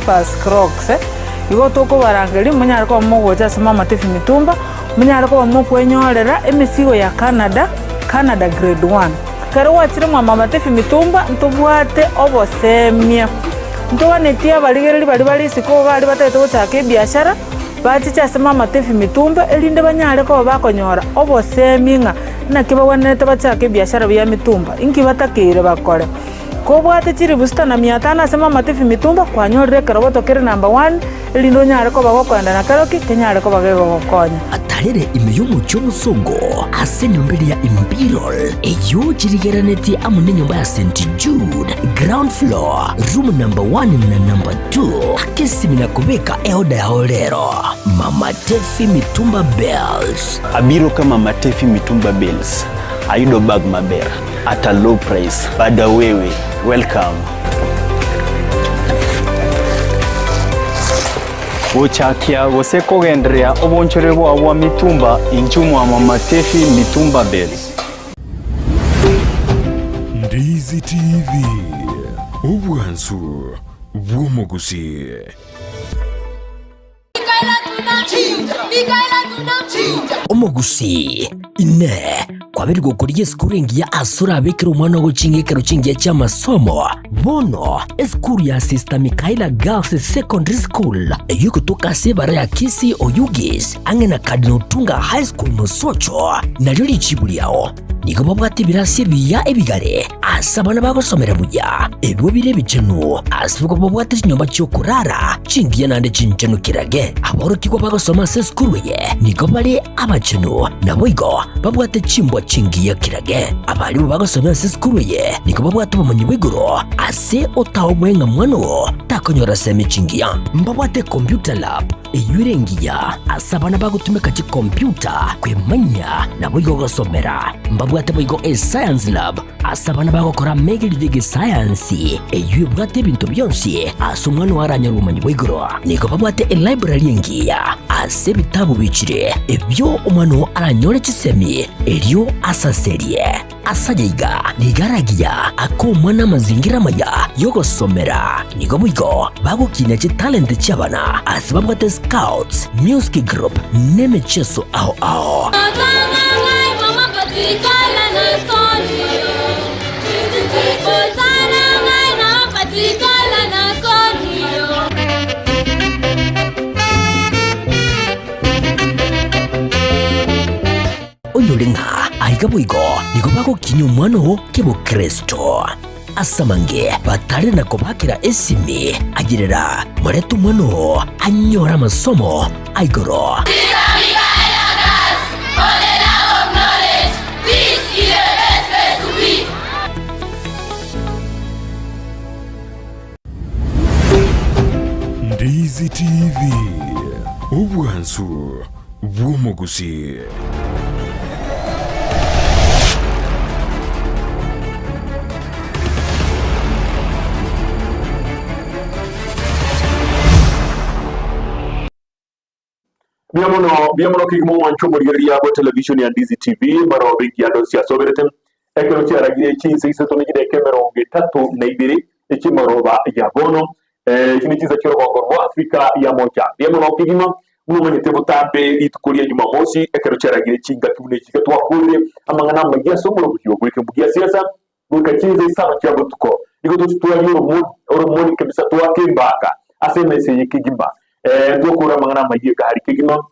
slippers, crocs. Igo tokobarangeria monyare koba mogocha ase Mama Tefi Mitumba, monyare koba mokwenyorera emesigo ya Canada, Canada grade one. Ekero gwachire mwa Mama Tefi Mitumba ntobwate obosemia, ntoganetie abarigereria baria bare isiko baria batagete gochaka ebiashara, bachiche ase Mama Tefi Mitumba erinde banyare koba bakonyora obosemi ng'a naki bagwenerete bachake ebiashara bia mitumba, inki batakeire bakore. Kobwate chilifu sita na mia tano ase Mama Tefi Mitumba, kwanyorire ekeroboto kere number one, erinde onyare koba gokoenda na keroki kenyare koba gegogokonya. Atarere ime y'omochie omosongo ase enyomba eria ya Imperial, eyio chirigeranetie amo nenyomba ya St. Jude, ground floor, room number one na number two. Aka esimi na kobeka eoda yao rero. Mama Tefi Mitumba Bales. Abiro ka Mama Tefi Mitumba Bales, ayudo bag maber at a low price. Bada wewe, welcome. Gochakia gose kogendereria obonchore bwao bwa mitumba inchuo mwa Mama Tefi Mitumba Bales. Ndizi TV, obwansu bw'omogusii. Omogusii, Inee! Kwabeire gokorigia esukuru engiya ase orabekere omwana ogo ching'ekero chingiya chi'amasomo? Bono, esukuru ya Sister Michaela Girls Secondary School, eyio egotoka ase ebara ya Kisii Oyugis, ang'e na Cardinal Otunga High School Mosocho, nario richibu riao. Nigo babwate ebirasi ebiya ebigare ase abana bagosomera buya, ebio bire ebichenu, ase nigo babwate chinyomba chi'okorara chingiya naende chinchenu kirage. Aborokigwa bagosoma ase esukuru eye nigo bare abachenu, naboigo babwate chimbwa chingiya kirage. Abarimu bagosomia ase esukuru eye nigo babwate obomanyi bwa igoro ase otaoboe ng'a mwana oo takonyora semi chingiya. Mbabwate computer lab Eyio ere engiya ase abana bagotumeka chikompiuta kwemanyia naboigo gosomera. Mbabwate boigo eScience Lab ase abana bagokora amegerio y'egesayansi, eyio ebwate ebinto bionsi ase omwana oo aranyore obomanyi bwa igoro. Nigo babwate elibrary engiya ase ebitabu bichire ebio omwana oo aranyore chisemi erio asaserie. Ase aya iga nigo aragiya ake omwana amazingira amaya y'ogosomera. Nigo boigo bagokinia chitalenti chi'abana ase babwate scouts, music group, n'emechieso ao ao. Onyore ng'a aiga boigo nigo bagokinyia omwana oo kebokristo. Ase amange batare na kobakera esimi, ayerera, morete omwana oo anyore amasomo a igoro. Ndizi TV, obwansu bw'omogusii. Mbuya mono, mbuya mono kegima omwancho omorigereria bwa television ya Ndizi TV marobe ekianda onsi asoberete ekero chiaragire chinsa isato ne chideka emerongo etato na ibere echimaroba ya bono eh, echi ne chinsa chi'orogongo rwa Afrika ya mocha. Mbuya mono kegima buna omanyete botambe rituko ria Jumamosi ekero chiaragire chingaki buna echi iga twakorire amang'ana amayia ase omoroberio bw'ekeombe gia siasa Goika chinsa isano chia botuko nigo tochitwaria oromoni, oromoni kabisa twake embaka ase emesa eye kegima. Eh, twakora amang'ana amayia egari kegima,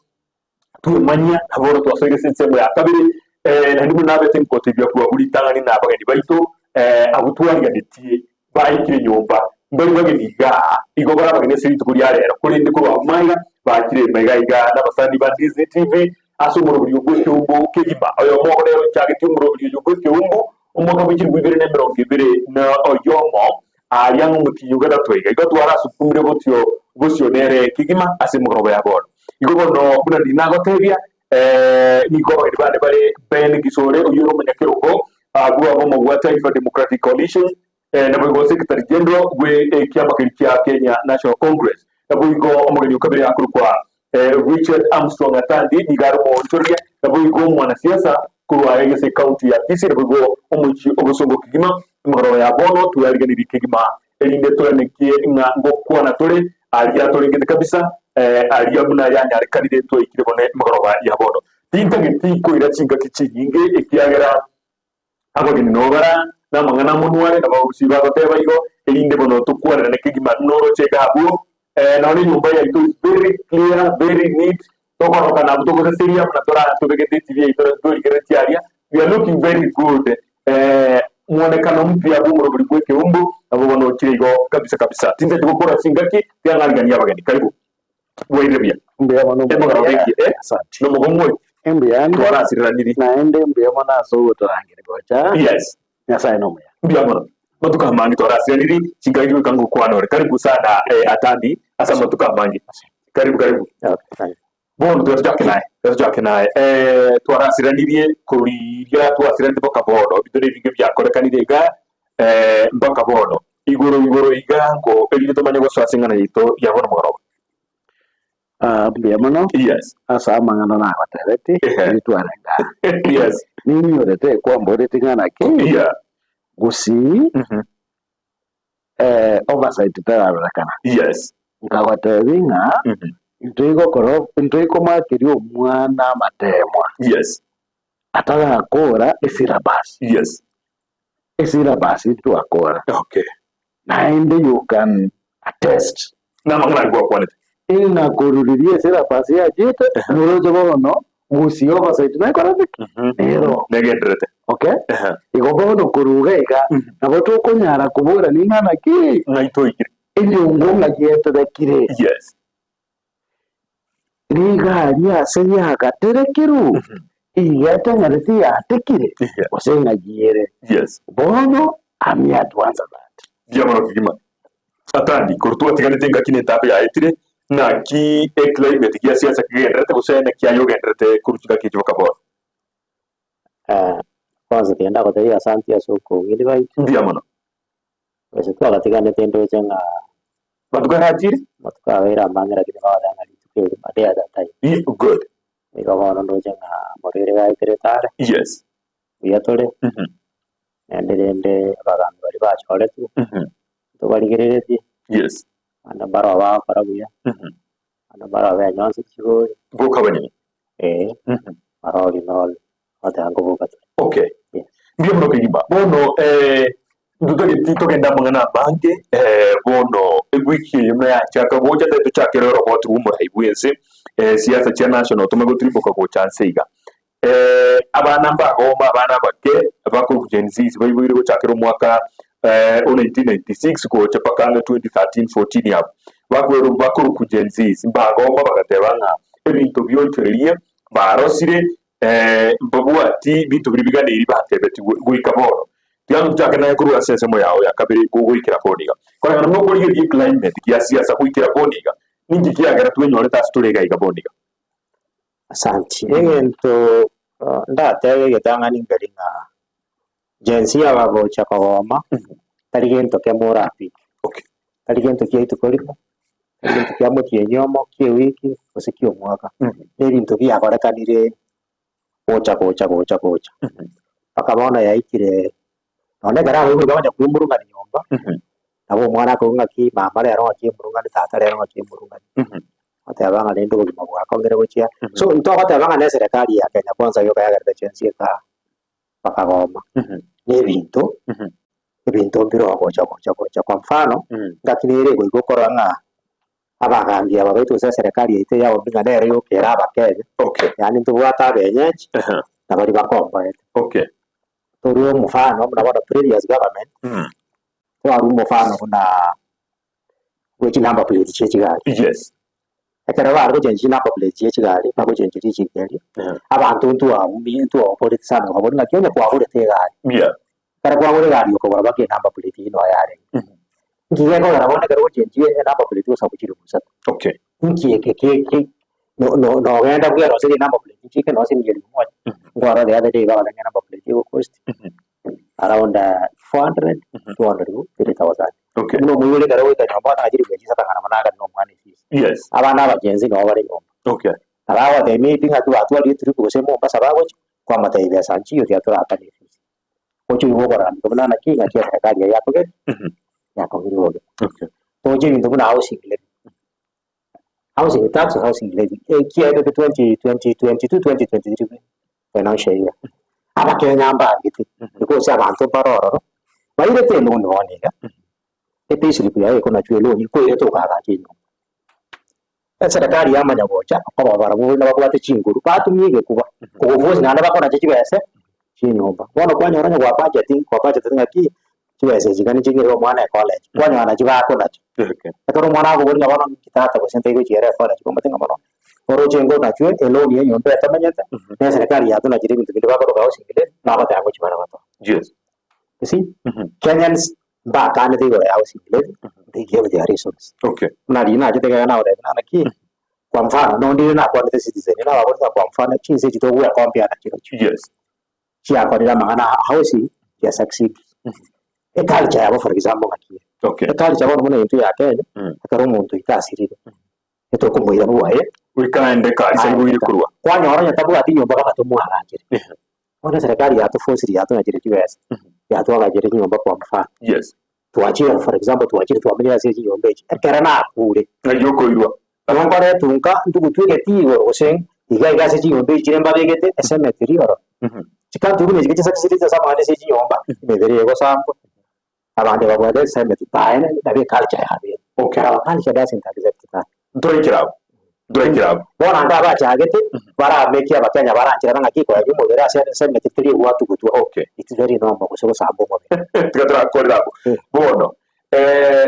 twemanyia, na bono twasoire ase ensemo ya kabere, eh, naende buna nabete ngotebia korwa ritang'ani na abageni baito, eh, abwo twariganetie baikire nyomba, mbari bageni igaa, igo bare abageni ase rituko ria rero, korende korwa abwo maiga, bachire maiga iga nabasani ba Ndizi TV, ase omoroberio bw'ekeumbu kegima. Oyomo obo nere ochagetie omoroberio oyo bw'ekeumbu, Omwaka bwe chilifu ibere na emerongo ebere na oyomo, aaria ng'a omotienyi o gatato iga, igo twarasukumire bosio bosio nere kegima ase emegoroba ya bono. Igo bono buna ndiri nagotebia, eh, nigo abageni bane bare Ben Gisore, oyio ore omonyakerogo bw'obomo bwa Taifa Democratic Coalition, eh, naboigo Secretary General bwe ekiama keria kia Kenya National Congress. Naboigo omogeni o kabere akorokwa Richard Armstrong Atandi nigo are omoonchoreria naboigo omwanasiasa korwa aye ase ecounty ya Kisii naboigo omochie obosongo kegima. Emegorogo ya bono tweyariganirie kegima erinde toenekie ng'a ngokwana tore. Aria torengete kabisa, eh, aria buna yanyarekanire twaikire bono emegoroba ya bono. Tintageti koira chingaki chinyinge, ekiagera abageni noo bara namang'ana amonwe are, nabo abagusii bagoteba igo, erinde bono tokwarerane kegima noroche iga abwo. Eh, nonya enyomba yaito is very clear, very neat, tokorokana abwo togoseseria buna tora tobegete etibi yaito twerigereretie aria, we are looking very good. Eh, mwonekano mpya bw'omorobori bw'ekeumbu nabo bono ochire igo kabisa kabisa. Tintageti gokora chingaki, tiga ng'ariganie abageni. Karibu. Bwairire buya. Mbuya mono Emogano mbuya. bengi, eh? Asante. Nomogong'u oyo. Mbuya ande. Twarasireraniri. Naende mbuya mono ase ogotorangeria gocha. Yes. Nyasae nomuya. Mbuya mono. Matuko amange twarasiraniri, chingaki goika ngokwana ore. Karibu sana eh, Atandi ase amatuko amange. Karibu karibu. Okay, thank you. Bono tiga tochake naye, tiga tochake naye. Eh, twarasiranirie korwa riria twasiranete mpaka bono, ebinto na ebinge biakorekanire iga eh, mpaka bono. Igoro igoro iga ngo erinde tomanye gosoa ase eng'ana yaito ya bono mogoroba. Ah, mbuya mono Yes. ase amang'ana nagotebetie Ehe. eri twarenge aa. Yes. Ninyorete kwamboreti ng'a naki Yeah. gusii Mhm. eh, oversight terarorekana. Yes. Nkagotebia ng'a Mhm. ntoigokora ntoikomakeria omwana amatemwa Yes. atarakora esyllabus. Yes. Esyllabus ntwakora Okay. naende you can attest Namang'ana aria gwakwanete. ing'a koruriria esyllabus yachete noroche bono gusii oversight nekorete ki nero Negenderete. okay Ehe. igo bono koruga iga nabo tokonyara kobora ning'ana ki Ng'ai toikire. enyongo ng'a yeterekire Yes. rigari ase yagaterekerwe igeteng'ereti yatekire Yeah. gose ng'ayiere Yes. bono I'm here to answer that. Mbuya mono kegima. Atandi, korwa twatiganete engaki na etabe yaetire, naki eclimate gia siasa kegenderete gose naki aye ogenderete korwa chingaki echi mpaka bono? Eh, kwanza tiga ndagotebia asanti ase okong'ina baito. Mbuya mono. Gose twagatiganete ndoche ng'a Matuko arachire? matuko abeire amange lakini bagoteba ng'a rituko eri a day at a time. Ye- good. Nigo bono ndoche ng'a morwaire gaeterete are, Yes. buya tore, Naende rende abagambi baria bachoretwe, ntobarigereretie, Naende mbaroo bagokora buya, Naende mbaroo benyonsi chigori. Boka abanyene. Ee, all in all, goteba nkoboka tore. Okay. Yes. Mbuya mono kegima. Bono eh, ntotageti togende amang'ana amange eh, bono ewiki eye buna yachaka gocha tari tochakere oroboti rwa omorai bwense eh, siasa chia national tome gotirimboka gocha nse iga. Eh, abana mbagoma abana abake bakorwa Gen Zs baiboire gochakera omwaka eh, o 1996 gocha mpaka ang'e 2013 14 abwo. Bakoerwa bakorokwa Gen Zs mbagoma bagateba ng'a ebinto bionchorerie barosire eh, mbabwati binto biria biganeiri batebetigwe goika bono. Tiga tochake naye korwa ase ensemo yao ya kabere gogoikera bono iga. Koreng'ana buna okorigereria eclimate gia siasa goikera bono iga, ninki kiagera twenyorete ase tore iga iga bono iga? Asanti. Egento ndatebe egetang'ani nkeri ng'a Gen Z abagocha kogoma, tari gento kemo orapike. Okay. Tari gento kia rituko rimo, tari gento kia motienyi omo, kia ewiki, gose kia omwaka. Na ebinto biakorekanire gocha gocha gocha gocha. Mpaka bono yaikire, nonye ekero abaibori bagocha koimurung'ani nyomba, nabo omwana akoigwa ng'aki mama rero ng'aki emurung'ani, tata rero ng'aki emurung'ani. Goteba ng'a rende obogima bwakong'ire gochia. So ntogoteba ng'a na eserekari ya Kenya kwanza yoka yagerete Gen Z eka bakagoma. Na ebinto, ebinto mbire ogocha gocha gocha. Kwa mfano, ngaki nere egoika okorora ng'a abagambi aba baito gose eserekari yaito ya Odinga nere yokera abakenya. Okay. Yaani ntobwate abenyechi, na baria bakomboete. Okay. Torue omofano buna bono previous government, twarwa omofano buna bwe chinumber plate chia chigari. Yes. Ekero bare gochengi chinumber plate chia chigari, bagochengi richiko erio, abanto ntwaumie ntwaoboreti sana okabori ng'aki onye kwagorete egari. Yeah. Ekero kwagora egari okogora mpaka enumber plate eywo noyo yarenge. Nki gekogera bono ekero gochengi enumber plate gosabu chiribu isato. Okay. Nki eke keke no no nogenda bweroserie enumber plate nchike nonya siringi elfu moja. Nkorora the other day bagoteba ng'a enumber plate egocost around 400, 200 igo, 3000. Okay. Buna omoibori ekero ogoika nyomba ogoteba ng'a chiribu echi isato ng'a nabo nagane na omwana efees. Yes. Abana abagenzi nabo bare nyomba. Okay. Na bagotebia maybe ng'aki batwarire etrip gose Mombasa bagochia, kwamotebia besa nchiyo tiga torakane efees. Oche oigwe okoraramika buna naki ng'aki eserekari eye yakogeri yakogeri bobe. Okay. Toche ebinto buna housing levy. Housing tax, housing levy, ekiaetete 2022, 2023 financial year. Abakenya mbagete, because abanto mbare ororo, bairete eloan bono iga, epayslip yaye ekonachwa eloan, koirete okaagacha enyomba. Eserekari yamanya gocha, okoba barabwo nababwate chinguru, batumia egekuba, kogoforce naende bakonache chibese chia enyomba. Bono kwanyora onye gwa budgeting, gwa budgetete ng'aki, chibesa echi iga nichio ng'irere omwana ecollege, kwanyora nachi bakonacha. Ekero omwana akoboria ng'a bono ninki tata gose ntaigochia ere ecollege, kwamotebia ng'a bono oroche ingo onachwe eloan ya enyomba etomenyete, na eserekari yatonachire ebinto binde bakoroka housing levy, bagoteba ngochia bare gotoa. You see, Kenyans mbakanete igoro ya housing levy, they gave their reasons. Buna riria nachete iga nagotebia ng'a naki, kwa mfano, nonde nakwanete citizen, nababorete ng'a kwa mfano chinse echi togoecompare nachirochio. Chiakorire amang'ana a housing chia succeed. Eculture yabo for example ng'aki ere. Eculture bono buna intwe ya Kenya, ekero omonto oito asirire, etokomoira bwaye, Goika aende kanisa aende iboire ka. korwa. Kwanyora onye tabwati nyomba mpaka tomwagachere. Bono eserekari yatofosiri yatonachire chibesa, yatwagachere chinyomba kwa mfano. Twachire for example twachire twamenyire ase chinyomba echi, ekero nakure, Ng'ai okoirwa? Nabo nkoreta nka ntugutwe egetii igoro gose iga iga ase chinyomba echi chire mbabegete ecemetery ororo. Chikantu buna echi chisakisirete ase amang'ana ase chinyomba, emebere egosambwa, abande babwate ecemetery baye nabo eculture yabo ere. Our culture doesn't accept that. Ntoraikera abwo, ntoraikera abwo. Bono ande abachagete, barameki abakenya barancherana ng'aki koegia omobere ase ecemetery teri egwatugutwa. It's very normal gose gosamba omobere. Tiga torakorera abwo. Bono,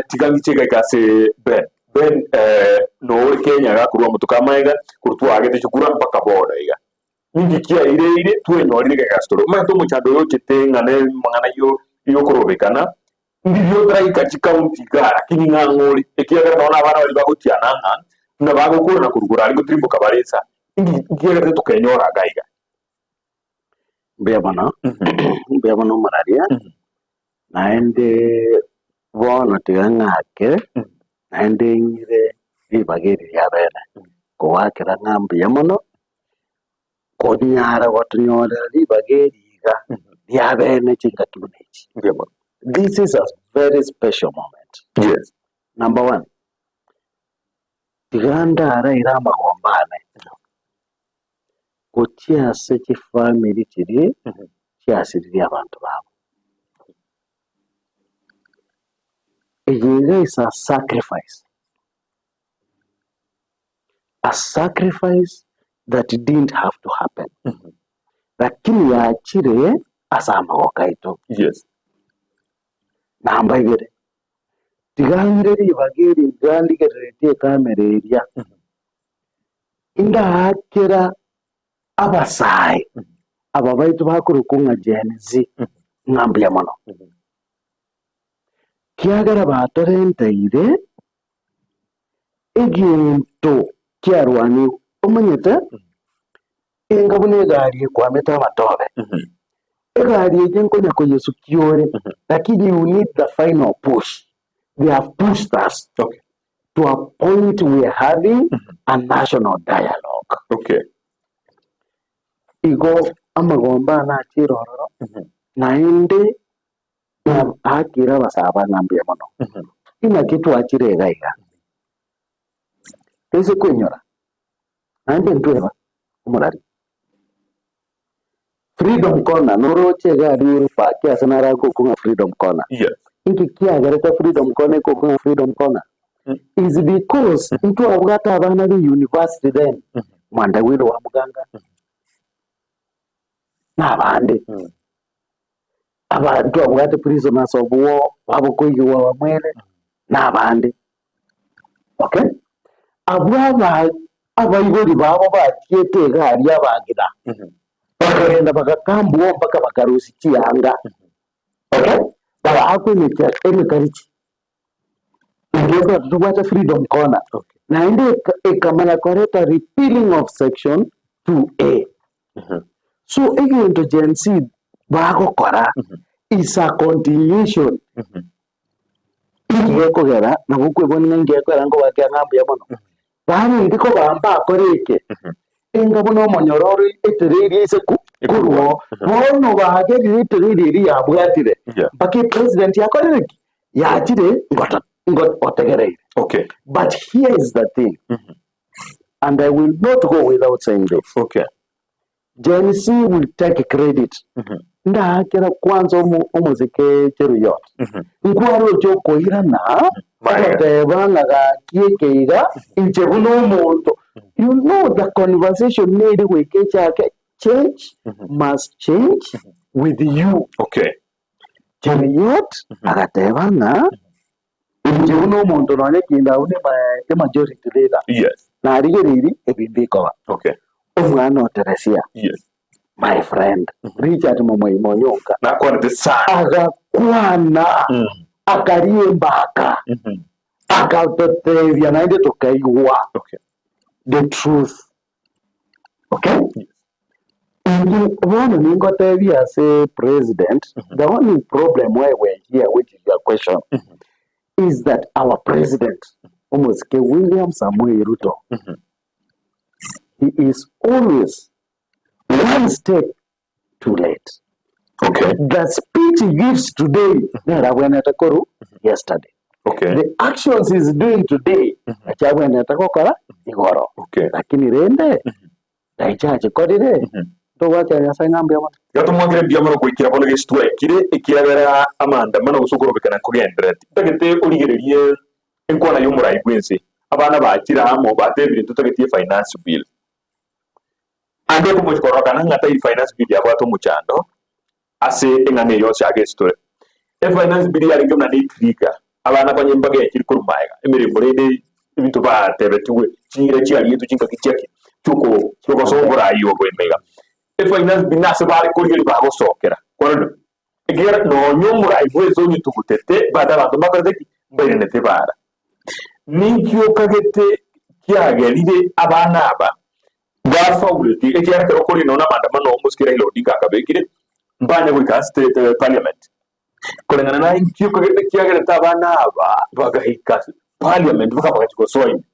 tiga ng'iche iga iga ase Ben. Ben nore Kenya iga korwa amatuko amaega, korwa twaagete chikura mpaka bono iga. Ninki kiaireire twenyorire iga egasi tore? Omanyete omochando oyo ochete ng'a ne amang'ana yo yokorobekana, ndiria otaraika chikaunti igaa lakini ng'a ang'e ore, ekiagera nonye na abana baria bagotiana ng'a buna bagokorana korwa igoro aria ngotirimboka bare insa, inki nkiagerete tokenyora iga iga? Mbuya mono, mbuya mono omoraria, naende bono tiga ng'ake, naende ng'ire ribaga eri ria bene, kogwakera ng'a mbuya mono, konyara gotonyorera ribaga eri iga ria bene chingaki buna echi. Mbuya mono. This is a very special moment. Number one, tiga ndaraire amagomba ane, gochia ase chifamiri chiria chiasiririe abanto babo. Eye iga is a sacrifice, a sacrifice that didn't have to happen, lakini yachire ase amagoko aito. Namba ibere, tiga ng'ire ribaga eri iga ndigereretie ekamera eria, indaakera abasae aba baito bakorokwa ng'a Gen Z ng'a mbuya mono. Kiagera batorenteire egento kiarwanigwe, omanyete enga buna egari ekwamete amatobe, egari eyio nkonya koyesukia ore, lakini you need the final push, they have pushed us to a point we are having a national dialogue. Igo amagomba ane achire ororo, naende aakire abasae ng'a mbuya mono. Inaki twachire iga iga? Toise koinyora, naende ntweba omorari. Freedom Corner, noroche iga aria Uhuru Park ase naro agokwa ng'a Freedom Corner. Inki kiagerete Freedom Corner ekokwa ng'a Freedom Corner? Is because ntwabwate abana be university then, Mwandawilo wa Muganga, na abande. Aba ntwabwate prisoners of war, babokoigigwa bamwene, na abande. Okay? Abwo aba abaibori babo bachiete iga aria abagina, bakagenda bagakambwa mpaka bakarusia chianga, okay? Bagaakwa emekia emekarichi. Naende ekero tobwate freedom corner, naende eka- ekamanya koreta repealing of section 2A. So egento Gen Z bagokora is a continuation Inki gekogera nabo okwebwania ng'a inki gekogera nkobakera ng'a mbuya mono? Barenge koba mbakore eke, enga buna omonyororo etereiri ase ku- korwa oo, bono bagerire etereiri eria yabwatire, mpaka epresident yakorire ki? Yachire ngota ngo otegereire. But here is the thing. And I will not go without saying this. Okay. Gen Z will take credit. Ndaakera kwanza omo- omosike Cheruiyot. Nkwaroche okoirana Maega. ogoteba ng'a gaki eke iga inche buna omonto. You know the conversation neri goika echake change must change with you. Okay. Cheruiyot agateba ng'a inche buna omonto nonye kinde abwo ne majority leader. Yes. Narigereirie ebi mbikoba. Okay. Omwana o Teresia. Yes. My friend, Richard Momoima Onyonka Nakwanete sana. agakwana akaria embaka agatotebia naende tokaigwa Okay. the truth. Okay? Inche bono ningotebia ase president, the only problem why we're here, which is your question, is that our president, Omosike William Samoei Ruto, he is always one step too late. Okay. The speech he gives today, nere abwenerete korwa yesterday. Okay. The actions he is doing today, nachi abwenerete gokora igoro. Okay. Lakini rende, naiche achikorire, ntogwakera Nyasaye ng'a mbuya mono. Iga tomwakere mbuya mono goikera bono gese twaikire, ekiagera amaandamano gose okorobekana nkogenderereti. Ntagete origererie enkwana y'omorai bw'ense. Abana bachire amo batebire ntotageti efinance bill. Ande okomochia kororokana ng'a tari finance bill yabwate omochando ase eng'ana eye yonsi age ase tore. Efinance bill yarenge buna ne etrigger, abana konya mbagechire korwa magega, emeremo rende ebinto batebetigwe, chiira chiarietwe chingaki chiaki chioko chiogosoa oborai obo ime iga. Efinance bill nase bare korigereria bagosokera, kwarorire? Ekiagera nonya omorai bwense onyetugutete, bande abanto mbakorete ki? Mbairanete bara. Ninki okagete kiagerire abana aba bafauleti ekiagera ekero okorina nonya amaandamano omosike Raila Odinga akabekire mbanya goika ase parliament. Koreng'ana naye inki okagete kiagerete abana aba bagaika parliament mpaka bagachia gosoa ime?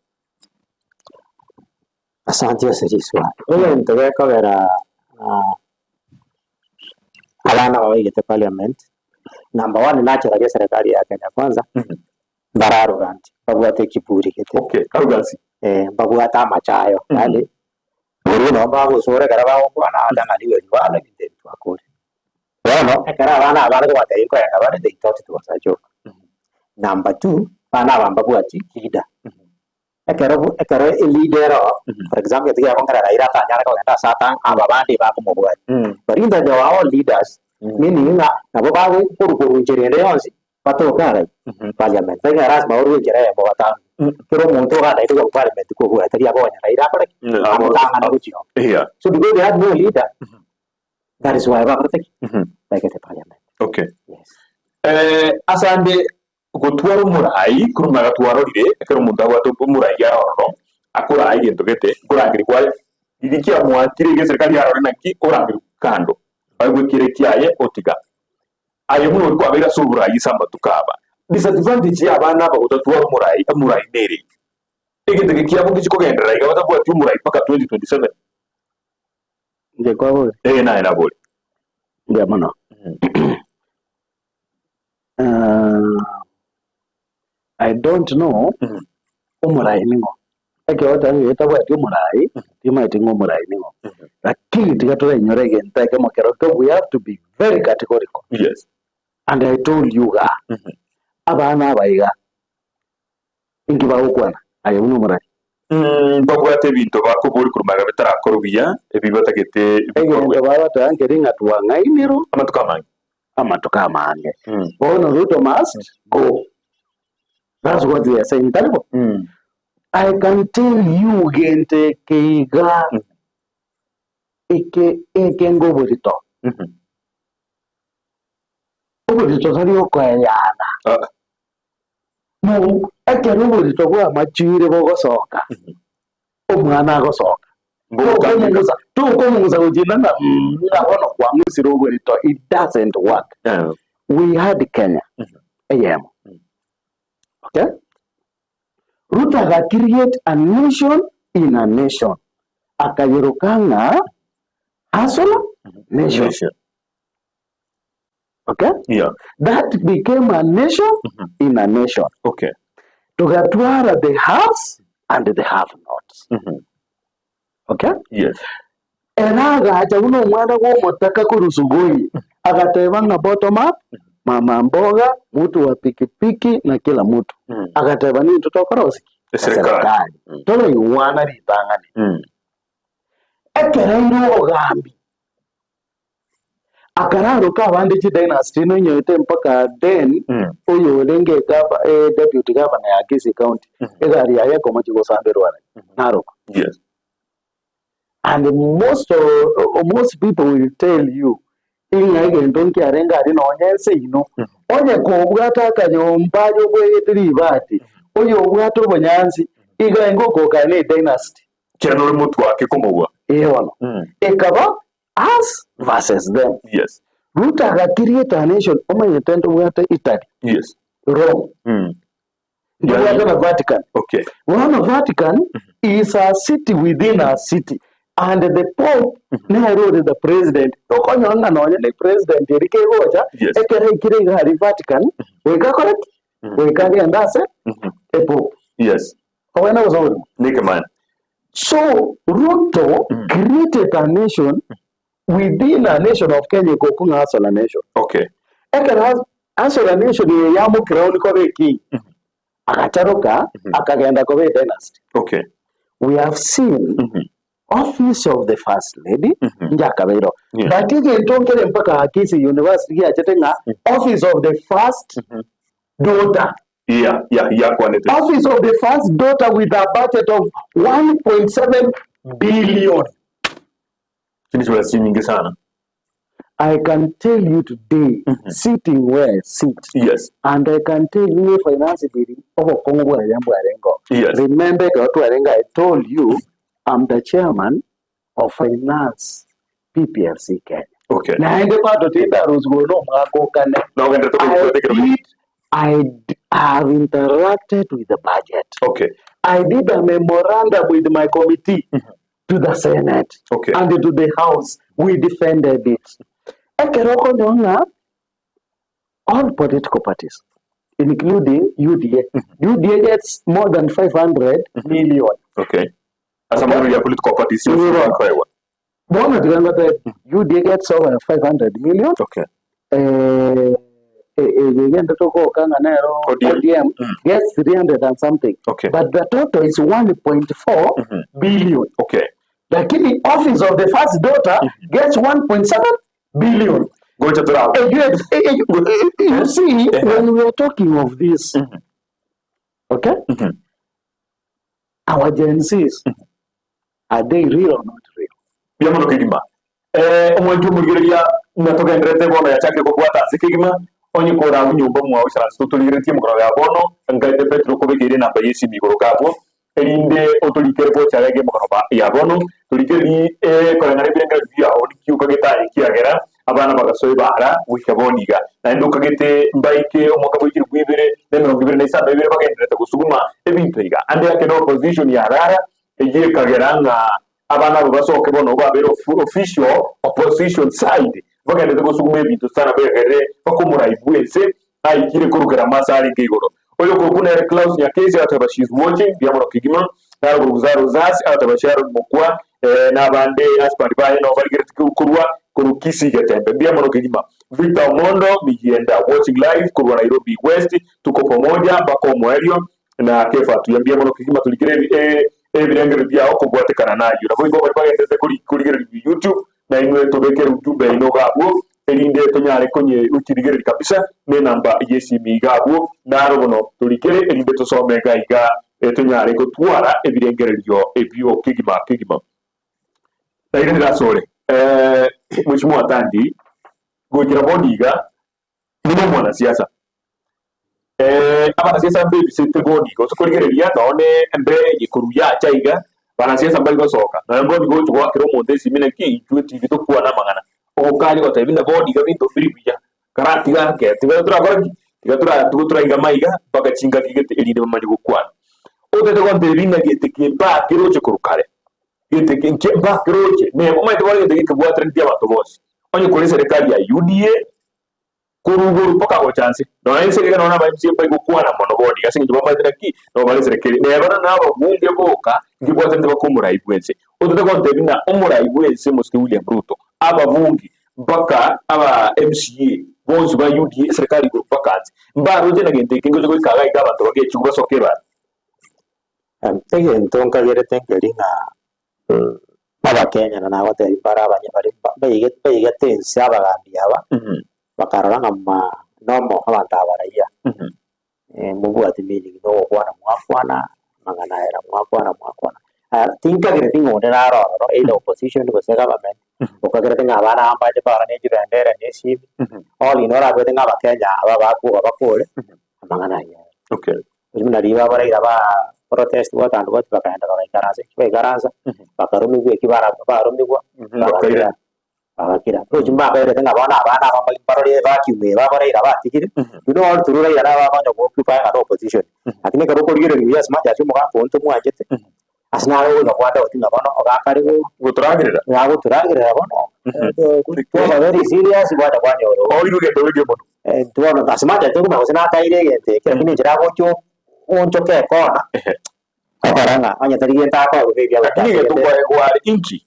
Asante ase riswali. Egento gekogera abana aba baigete parliament, number one nacharagia eserekari ya Kenya Kwanza, mbare arrogant, mbabwate ekiburi gete. Okay, arrogance. Eh, mbabwate amachayo, yaani boria nabo bagosora ekero bagokwana acha ng'a nigo bono ebinto ebi twakore. Bono, ekero abana aba bare kobatebia nkoenda bare, they thought it was a joke. Number two, abana aba mbabwati leader. Ekero bu ekero eleader ero oo, for example gete giakongera Raila atanyare kogenda ase ata aba bande bakomobwatia. But in the our leaders, meaning ng'a nabo bago korwa korwa nchera ende yonsi, batoke arai parliament. Tari ng'a lasima orwe enchera eyemo batano. Kera omonto oganaete korwa parliament kobua tari akonya Raila akore ki? Amotang'ane gochia oo. So because they had no leader, that is why bakorete ki? Baigete parliament. Okay. Yes. Eh, ase ande Gotwara omorai korwa magega twarorire ekero omonto abwate omorai are ororo akoraa egento gete nkorangeria kwaye riria kiamwakire iga eserikari yarore naki orangerigwe kando aigwe kere kiaye otiga. Aye buna oria kwabeire ase oborai ase amatuko aba disadvantage ya abana aba gotatwara omorai omorai nere eke. Egento eke kiabo ngechi kogenderera iga batabwati omorai mpaka 2027. Inche kwabori? Ee naye nabori. Mbuya mono. I don't know omorai ning'o, ekero oteba ng'a tabwati omorai, timanyeti ng'a omorai ning'o, lakini tiga torenyore egento ekemo kerokio we have to be very categorical. Yes. And I told you igaa, abana aba iga, inki bagokwana aye buna omorai? Mbabwate ebinto bakoboria korwa magega bitarakorwa buya, ebi batagete bikorwe. Egento bagoteba nkeri ng'a twang'ainirwe Amatuko amange. amatuko amange. Bono Ruto must go. That's what they are saying. Tari bo? I can tell you gento eke iga eke eke ngoborito. Oborito tari okoeyana. Ah. Mo ekero oborito bwamachuire bogosoka, omwana agosoka. Tokong'usa tokong'usa gochia ng'a mm, ng'a bono kwang'usire oborito, it doesn't work. We had Kenya eyemo, okay? Ruto aga create a nation in a nation, akayeroka ng'a Hustler Nation. Nation. Okay? Yeah. That became a nation in a nation. Okay. Togatwara the haves and the have nots. Okay? Yes. Ere agacha buna omwana bw'omotaka korwa Sugoi, agateba ng'a bottom up, mama mboga, mutu wa pikipiki na kila mutu. Agateba nintwe tokorosia ki? Eserekari. Eserekari. Toroigwana ritang'ani. Ekero aire obogambi, akararoka abande chidynasty noinyorete mpaka then oyo orenge egava- eh, deputy governor ya Kisii County, egari yaye ekomochia gosamberwa are, narokwa. Yes. And most of, most people will tell you ing'a egento nkiarenge aria nonye ense ino. Onye kobwate akanyomba aye obwegete ribati, oyo obwate obonyansi, iga enga okokana ne dynasty. Kera nore motwe ake komogwa. Ee bono. Ekaba us versus them. Yes. Ruto aga create a nation omanyete ntobwate Italy, Yes. Rome, ntobwate na Vatican. Okay. Bono Vatican is a city within a city and the Pope nere ore the president. Okonyora ng'a nonye ne president eri kegocha Yes. ekero aikire iga aria Vatican goika akore ki? Goika agende ase epope. Yes. Obwene gose oborimo? Nekemani. So Ruto created a nation within a nation of Kenya ekokong'a Hustler Nation. Okay. Ekero Hus- Hustler Nation eye yamokirauni koba eking, agacharoka akagenda koba edynasty. Okay. We have seen office of the first lady nchakabeireo. But egento nkere mpaka Kisii University giachete ng'a office of the first daughter. Yeah, yeah, yakwanete. Office of the first daughter with a budget of 1.7 billion. Chindi chibesa chinyinge sana. I can tell you today, sitting where I sit, Yes. and I can tell you finance bill obokong'u bwaye mbwarengo. Yes. Remember ekero twarenge I told you I'm the chairman of finance PPLC Kenya. Okay. Naende bado tindarosiwa na omwaka okane. Nogenderete I koigwete kero did, I have interacted with the budget. Okay. I did a memorandum with my committee to the Senate Okay. and to the House. We defended it. Ekero okonyora ng'a all political parties including UDA. UDA gets more than 500 million. Okay. Ase amang'ana ya political parties yonsi Nigo. bakoegwa. Bono tiga ngote UDA gets over 500 million. Okay. Eh, eh, egento togoka ng'a nero ODM. ODM gets 300 and something. Okay. But the total is 1.4 billion. Okay. Lakini office of the first daughter gets 1.7 billion. Gocha tora. Eh, you see, when we are talking of this, okay, our Gen Zs, are they real or not real? Mbuya mono kegima. Eh, omwanchi omorigereria ng'a togenderete bono yachakire kobwata ase kegima, onye kore agwo nyomba mwao isaranse totorigeretie omokoro ya bono, nkaete Petero okobekeire enamba ye esimi igoro gabwo, erinde otorikere gocha arenge emokoro ba ya bono, torigererie eh, koreng'ana ebirengererio biao niki okagete aye ekiagera abana bagasoa ebara goika bono iga. Naende okagete mbaike omwaka bwa chilifu ibere na emerongo ibere na isano ibere bagenderete gosuguma ebinto iga. Ande ake na opposition yarara, Eyio ekagera ng'a abana aba basoke bono babere official opposition side, bagenderete gosuguma ebinto sana begerere mpaka omorai bw'ense aikire korukera amaso arenge igoro. Oyo okorokwa nere Klaus Nyakesi agateba she is watching mbuya mono kegima, naro okorokwa Zaro Zasi agateba Sharon Mokwa eh, na abande husband baye nabo barigereti korwa korwa Kisii Getembe mbuya mono kegima. Victor Omondo Miyienda watching live korwa Nairobi West tuko pamoja mpaka omoerio na Kefa tuyambie mono kegima torikere ebirengererio biao kobwatekana nayio. Naboigo baria bagenderete korigereria YouTube, nainwe tobekere ujumbe yaino iga abwo, erinde tonyare konye-ochirigereria kabisa nenamba y'esimi iga abwo. Naro bono torikere erinde tosome iga iga tonyare gotwara ebirengererio ebio kegima kegima. Nairanire asore, Mheshimiwa Atandi, goikera bono iga, Buna omwanasiasa, abanasiasa mbebisete bono iga, gose korigereria nonye embe eye korwa yacha iga, abanasiasa mbari gosoka, nonye bono iga ogochia goakera omonto esimi naki intwe tibi tokwana amang'ana, ogokania gotebia buna bono iga binto mbiri buya, karatiga ake tiga torakora ki? Tiga tora tiga toraigama iga mpaka chingaki gete erinde bamanye gokwana. Otagete gontebia ng'a gete ki mbakeroche korwa kare, gete ki nki mbakeroche, neba omanyete bono egento gekebwataneti abanto bonsi, onye kore eserekari ya UDA, Korwa igoro mpaka gocha nse. Nonya inse iga nonya aba MCA mbari gokwana mono bono iga ase eng'encho bamaete naki nabo bare eserekari. Neba nonya na ababunge boka nkebwatanete baka omorai bwense. Otete gontebia ng'a omorai bw'ense Mosike William Ruto, ababunge, mpaka aba MCA bonsi ba UDA eserekari igoro mpaka nse, mbaroche na gento eke ngocha goika iga iga abanto bagechigwe basoke ebara. Egento nkagerete nkeri ng'a Abakenya na nagotebia mbare abanye baria baigete ense abagambi aba, bakarora ng'a nomo abanto aba raia. Mobwati meaning na ogokwana mwakwana, amang'ana aya na mwakwana mwakwana. Aya tinkagereti ng'a onde naro ororo either opposition gose government, okagerete ng'a abana aba mbache barore ne chibendera ne esimi, all in all orabwate ng'a abakenya aba bakoba bakore, amang'ana ayio aya. Buna riria baboraire ba protest what and what bakaenda bagaikaransa eki baikaransa, bakaromigwa eki bara baromigwa, bagakira. Bagakira. Roche mbakairete ng'a bono abana aba mbari mbarore evacuum eye baboraire abatigire, you know all through Raila nabo akonya go occupy ng'a no opposition. Lakini ekero okorigereria buya as much as omogaka oyo ntomwanchete, ase naro ogoika kwa doubt ng'a bono ogakare go Gotoragerera. gagotoragerera bono, twaba very serious gwacha kwanyora oo. Oirwe gento oige mono. Bono as much as tokomanya gose nakaire egento eke, lakini enchera agocha oonchoka ekona, Okora ng'a onye tari gento akoegwa maybe Lakini egento agochakete. nkoegwa are inki?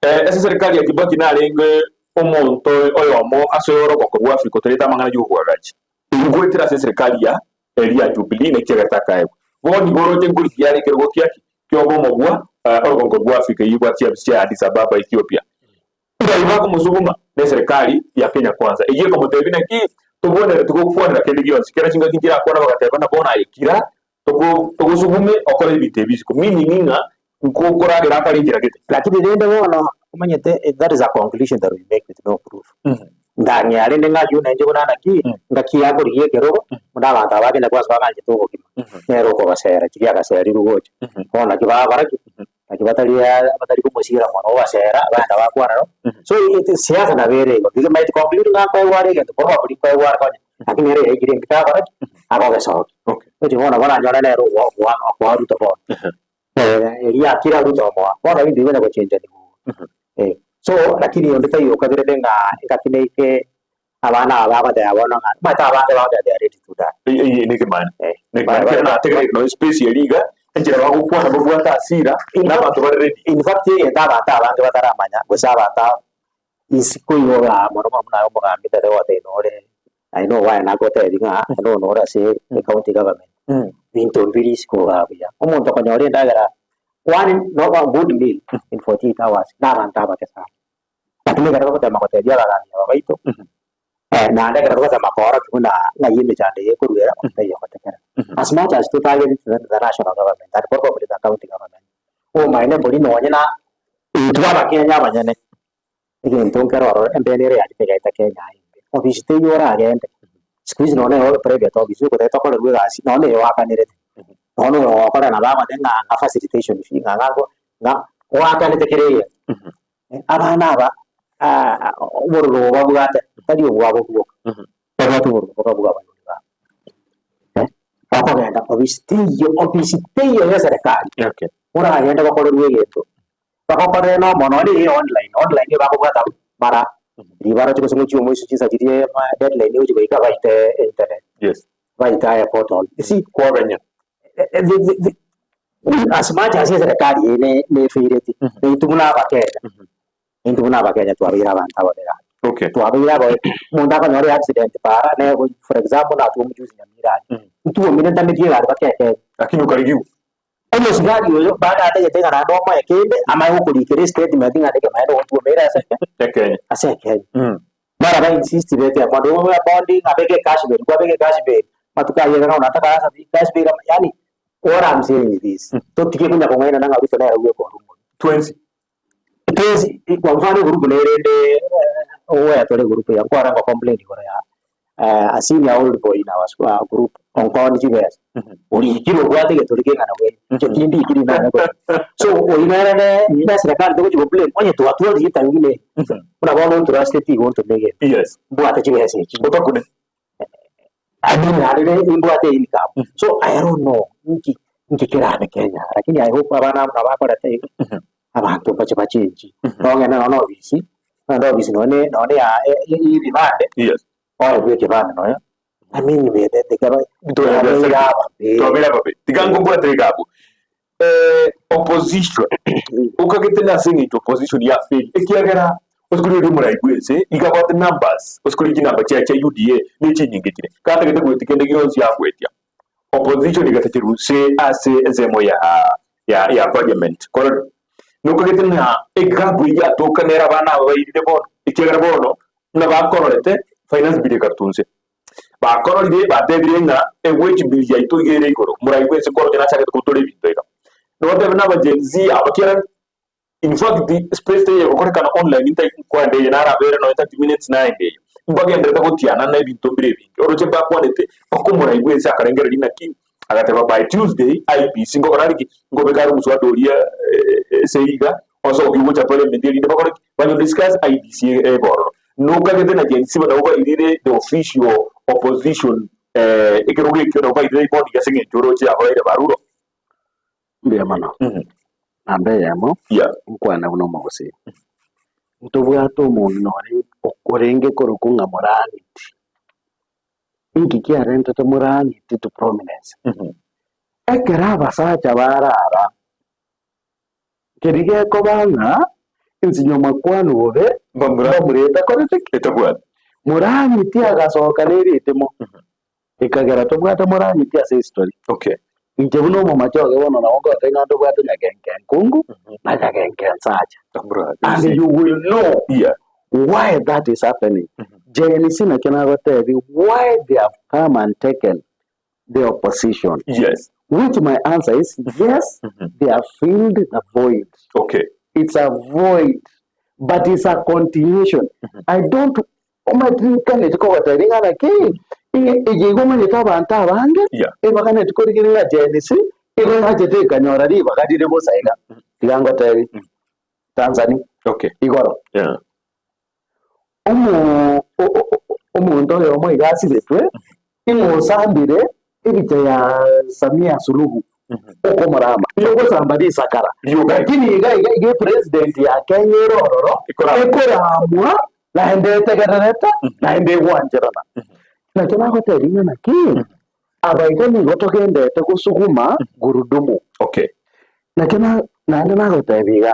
Ase serikali ya Kibaki narenge omonto oyomo ase orogongo rwa Africa oterete amang'ana y'oboagachi. Ngoetera ase eserikali ya eria ya Jubilee naki egerete akaegwa. Bono igo oroche nkorigia are ekerogo kiaki ki'obomo bwa orogongo rwa Africa eyio ebwate chiafisi chia Addis Ababa Ethiopia. Ngai bakomosuguma neserikali ya Kenya Kwanza eyio ekomotebia naki tobwenereti gokwanera kende gionsi kera chingaki nchirakwana bagateba na bono aye kira Togosugume okore ebinto ebi isiko, meaning ng'a nkokoragera akare enchera gete. Lakini rende bono omanyete that is a conclusion that we make with no proof. Ndang'ea rende ng'a ayio nainche buna naki, ngaki yakorigia ekerogo, buna abanto aba Kenya kwanza baganchete obogima, nere okobasera chiria agaserirwe gocha. Bono naki bagokora ki? Naki batari batari komosiira mono obasera, bagenda bakwana aro. So it is siasa nabo ere igo, we might conclude ng'a nkoegwa are egento probably nkoegwa are konya, lakini ere yaikire engaki agokora ki? Agogesokia. Oche bono baranyore nere ogoa okoa Ruto bono. Eria akira Ruto omoa, bono ebinto bikonya gochenchaniwa igo. So lakini onde taiyo okagerete ng'a engaki neike abana aba bagoteba bono ng'a omanyete abange bagoteba they are ready to die. Eye nekemani. Nekemani kere nategereri nonya space eria iga, enchera bagokwana babwate hasira, na abanto bare ready. In fact egento abanto abange bataramanya gose abanto aba isiko igo igaa mono mono buna aye omogambi tari goteba nore aye nowaye nagotebi ng'a aye nore ase ecounty government, binto mbiri isiko igaa buya. Omonto okonyora endagera one no good meal in 48 hours na abanto abake sana. Lakini ekero togotema gotebia abagambi aba baito, naende ekero togotema koorokia buna ng'ai emechando eye ekoruera, taiyo gotekera. As much as totagete the national government and probably the county government, obomaene mbori nonye na intwe abakenya abanyene, egento nkere ororo embene ere yachete egaeta Kenya aye embe. Ofisi teiyo oragende, siku hizi nonye na private office ogoteba tokorerwa egasi, nonye na oyoakanerete, nonye na oyogokorera nabo agote ng'a ng'a facilitation fee ng'a ng'a ng'a oakanete kera egento. Abana aba obororo obo babwate tari obwabo bwoka, babwate obororo boka bwa abaibori babo. Bakogenda ofisi teiyo, ofisi teiyo ya eserekari oragende gokorerwa egento, bagokorere na omonwe nonye eye online, online nigo bakobwata mara riria baroche gose ngochia omoiso chinsa chiria deadline egochia goika baite internet, baite aye portal, you see. Kwaganya. As much as eserekari eye ne- nefeireti, na intwe buna abakenya, intwe buna abakenya twabeire abanto ababe gaki. Twabeire ababe, omonto akonyora eaccident para, ne for example natwe omojuzi Nyamira aria, ntwomire ntameti egari mpaka ekenya. Lakini okarigiwa. Omosigari oyo bado atagete ng'a naende omoe kende, amanye gokorikera estatement ng'a neke maene ogotwomeire ase eke, Ekenya. ase ekenya. Mara ba insist bete bondi bondi ng'a beke cash bail, kwabeka ecash bail, amatuko ayio iga bono nataka asa cash bail ama yaani what I'm saying is this, totige konya kong'ainana ng'a Ruto nere bweka ore omobe. Twensi. Twensi, kwa mfano egurupu nere ende ogoya tore egurupu ya nkwara ngo complain igoro ya a senior old boy in our school our group onkoni chibesa, orikire obwate egetori keng'ana bwene, inche tindikiri nanye korwa. So oyio nere ne ne eserekari togochi go blame onye twatwarire etabi buna eye, buna bono ontrusteti igo ontome egento, mbwate chibesa echi. Otakune. I mean naende ne nimbwate income, so I don't know nki nki kerabe Kenya, lakini I hope abana aba nabo bakorete iga, abanto mbache bachenji, nogende nonye na ofisi, nonye ofisi nonye nonye ya ya ebibande, oebwe ekebande nonya, I mean Twabeire ababe. Tiga nkobwate iga abwo. Eh, opposition okagete nase eng'encho opposition ya fail ekiagera osikori oria omorai bwense iga abwate numbers osikori chinamba chiaye chia UDA ne chinyinge chire katagete goetia kende gionsi agoetia opposition egatacherwa nse ase ensemo ya ya ya parliament korora nokagete ng'a egap eyio yatoka nere abana aba bairire bono ekiagera bono buna bakororete finance bill ekarutwa nse. Bakororire, batebire ng'a ewage bill yaito iga ere igoro, moraigwe ense kworokia nachagete gotora ebinto iga. Notebe na aba Gen Z aba kiagera in fact space teiyo egokorekana online ntai nkoenda eye narabere nonye 30 minutes naende eye. Mbagenderete gotianana ebinto mbire ebinge. Oroche mbakwanete mpaka omoraigwa ense akarengereria naki, agateba by Tuesday IEBC nkokora are ki? Nkobeka are omoswada oria ase iga osoke gocha parliament erinde bakore ki? Banyo discuss IEBC ebe ororo. Nokagete na Gen Z nabo bairire the official opposition ekerogo ekio nabo bairire bono iga ase eng'encho oroche yabaeire baruro. Mbuya mono. Namba eyemo, nkwane buna omogusii. Ntobwate omong'ina ore orenge korokwa ng'a Morang'iti. Inki kiarentete Morang'iti to prominence? Ekero abasacha barara, Keria gekoba ng'a ensinyo makwanu bobe mbamura etakorete ki? Etabwati. Morang'iti agasoka ne ritimo, ekagera tobwate Morang'iti ase history. Okay. Inche buna omomachoge bono nabo ngoteba ng'a ntobwate Nyagenke enkungu na Nyagenke ensacha. And you will know Yeah. why that is happening. Gen Z nakio nagotebi why they have come and taken the opposition. Yes. Which my answer is yes, they have filled the void. Okay. It's a void, but it's a continuation. I don't omatinkaneti kogotebia ng'a naki eye igo omanyete abanto abange Yeah. ebaganeti korigereria ng'a Gen Z igo yachete ekanyora ribaga rire bosa iga. Tiga ngotebi Tanzania Okay. igoro Yeah. Omo omonto oyomo iga asibetwe, ing'o osambire ebicha ya Samia Suluhu okomorama, nigo ogosamba risakara. Rioka. Lakini iga iga iga epresident ya Kenya ere ororo, Ekoramwa. ekoramwa naende etegererete naende egwancherana. Nakio nagotebia ng'a naki, aba iga nigo togendete gosuguma gurudumu. Okay. Nakio na naende nagotebia iga,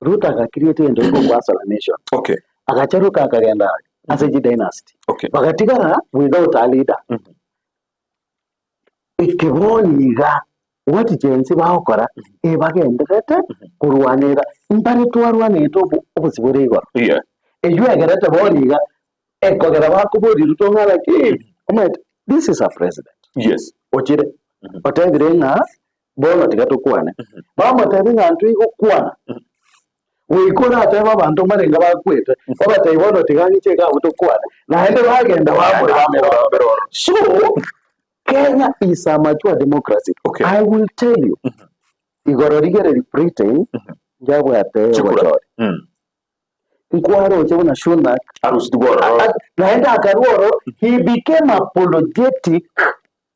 Ruto aga create egento gekogwa Hustler Nation. Okay. Agacharoka akagenda ase chi dynasty. Okay. Bagatigara without a leader. Eke bono iga what Gen Z bagokora ebagendererete korwanera mbare twarwanete obo obosibore igoro. Yeah. Eywo egerete bono iga ekogera bakoboria Ruto ng'a naki omanyete this is a president Yes. ochire otebire ng'a Bono tiga tokwane. Bamotebia ng'a intwe igokwana. Goika oratebe abanto mbarenge bakwete, obatebie bono tiga ng'iche iga abwo tokwane. Naende bagenda bamorora. So, Kenya is a mature democracy. Okay. I will tell you, igoro rigereri Britain, njabwate Chikura. obochori. Nkwaroche buna Sunak, Arusitigwe ororo. naende akarua oro, he became apologetic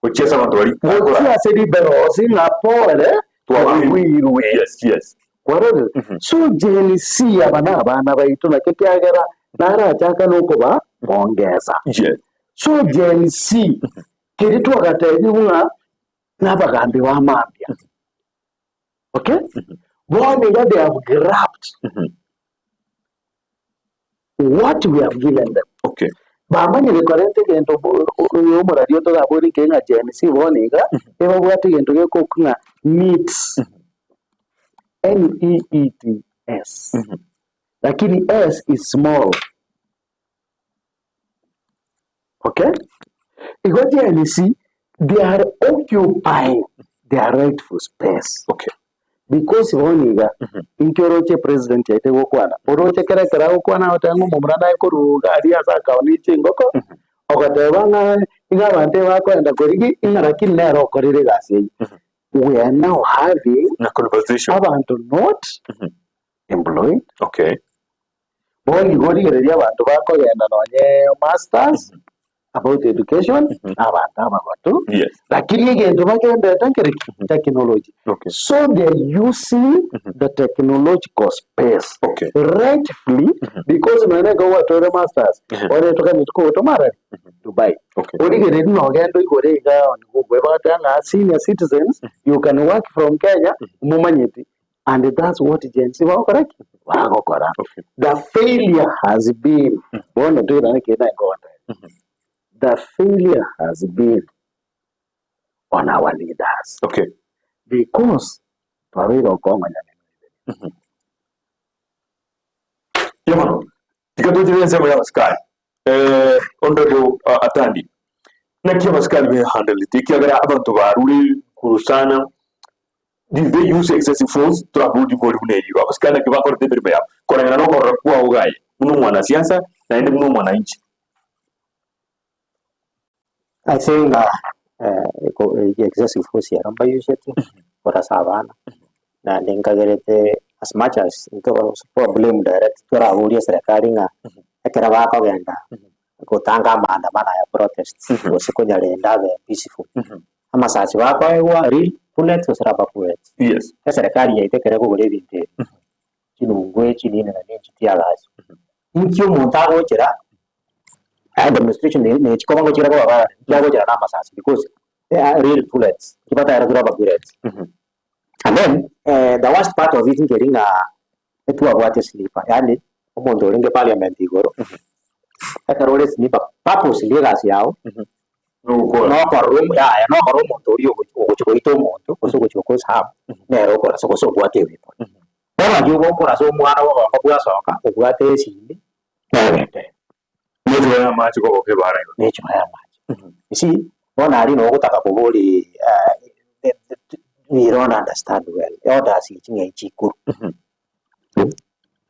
Gochia ase abanto baria gochia ase liberals ng'a pore twabwirwe. Yes, yes. Kwarorire? So Gen Z aba na abana baito naki ekiagera narachaka nokoba bongesa. Yes. So Gen Z keria twagatebiwa ng'a nabagambi ba mambia. Okay? Bono iga they have grabbed what we have given them. Okay. Bamanyire korenta egento oyo omoraria otorabore inke ng'a Gen Z bono iga, ebabwate egento gekokwa ng'a needs. N-E-E-D-S. Lakini S is small. Okay? Igo Gen Z, they are occupying their rightful space. Okay. Because bono iga, inki oroche president yaito egokwana? Oroche kera ekero agokwana agoteba ng'a omomura naye korwa iga aria ase akaoni chingoko, ogoteba ng'a iga abanto ebakoenda korigia ing'a lakini nere okorire egasi eyio. We are now having Na conversation. abanto not employed, Okay. Bono igo rigereria abanto bakogenda nonye masters about education na abanto abagotu Yes. lakini egento bagendete nkere ki? Technology. Okay. So they are using the technological space Okay. rightfully because nonye ekero gwatoire masters bono etokaneti kogotoma arari. Dubai. Okay. Origereria nogenda oigore iga on Google ebagoteba ng'a senior citizens you can work from Kenya momanyeti and that's what Gen Z bagokora ki? Bagokora. Okay. The failure has been bono toirane kende naye nkogotebia. The failure has been on our leaders Okay. because twabeire okong'onya menwa ibere. Mbuya mono. Tiga tochire ensemo ya abasikari. Eh, Honorable uh, Atandi, naki abasikari behandlete ekiagera abanto barure igoro sana did they use excessive force torabori bori buna eyio abasikari naki bakorete emeremo yabo koreng'ana na okorora kwao gaye buna omwanasiasa naende buna omwananchi. I think uh, eh, excessive force ero mbayusetie korasa abana naende nkagerete as much as nto blame direct toraborie serikali ng'a ekero bakogenda gotanga amaandamano aya protests gose konyarenda abe peaceful amasasi bakoegwa real bullets gose rubber bullets Yes. eserikali yaito ekero ekogora ebinto ebi chinungu echi nini na nini chitiagachi inki omonto agochera demonstration ne chikoba ngochira koba bara inki agochera na amasasi because they are real bullets kibatayara rubber bullets and then the worst part of it nkeri ng'a etwabwate snipper yaani omonto orenge parliament igoro ekero ore snipper purposely egasi yago nokorora yaya nokorora omonto oria ogochi goita omonto gose ogochi gocause harm nere okorasa gose obwate eweapon. Bono aywo ogokorasa omwana bwa obongo bwasoka obwate esimi nogende. Nechupa ya amache koboka ebara igo. Nechupa ya amache. You see, bono aria noo ogotaka kobori we don't understand well, orders echi ng'ai chikorwa.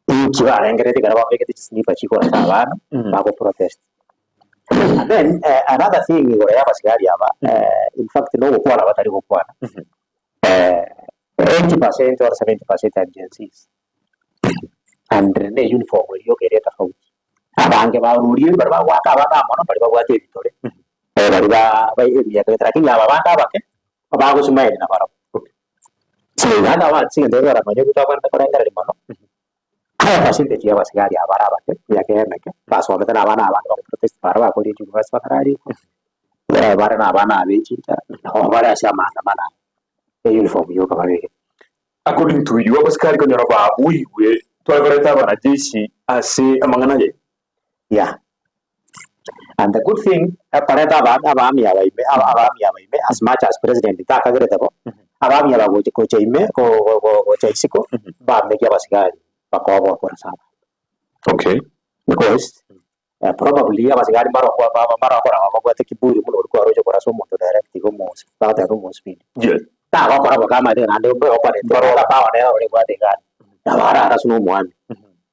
Inki barengereretie ekero babegete chisniper chikorasa abana bago protest. And then another thing igoro ya abasigari aba, in fact nogokwana batari gokwana, 80% or 70% are Gen Zs and ne uniform eria yoka ere etofauti. Abange barorie baria bagoaka abana mono baria babwate ebitore, baria ba ba emiaka gete lakini aba bande abake bagosmile nabarabwo. So in other words egento toramanye intwe twabwenerete korengereria mono, aya percentage ya abasigari aba bare abake, emiaka eye emeke, basomete na abana abande bago protest bare bakorire chiuniversity batararikwa, bare na abana abe chinchara, nabo bare ase amaandamano aya, euniform yoka babegete. According to you, abasikari konyora babuigwe tware koreta abanajeshi ase amang'ana aye. Yeah. And the good thing, ekoreta aba abami aba ime aba abami aba ime as much as president takagerete bo, abami aba gocha gocha ime go go go gocha isiko, mbameki abasigari bakoboa korasa abanto. Okay. Because probably abasigari mbaro ba ba mbarokora babwate kiburi buna oria kwaroche korasa omonto direct igo omosi bagoteba omospeed. Yes. Tagokora boka amaene naende mbe okwanete Mbarora. power nere ore ebwate egari, nabo araraswe na omwami.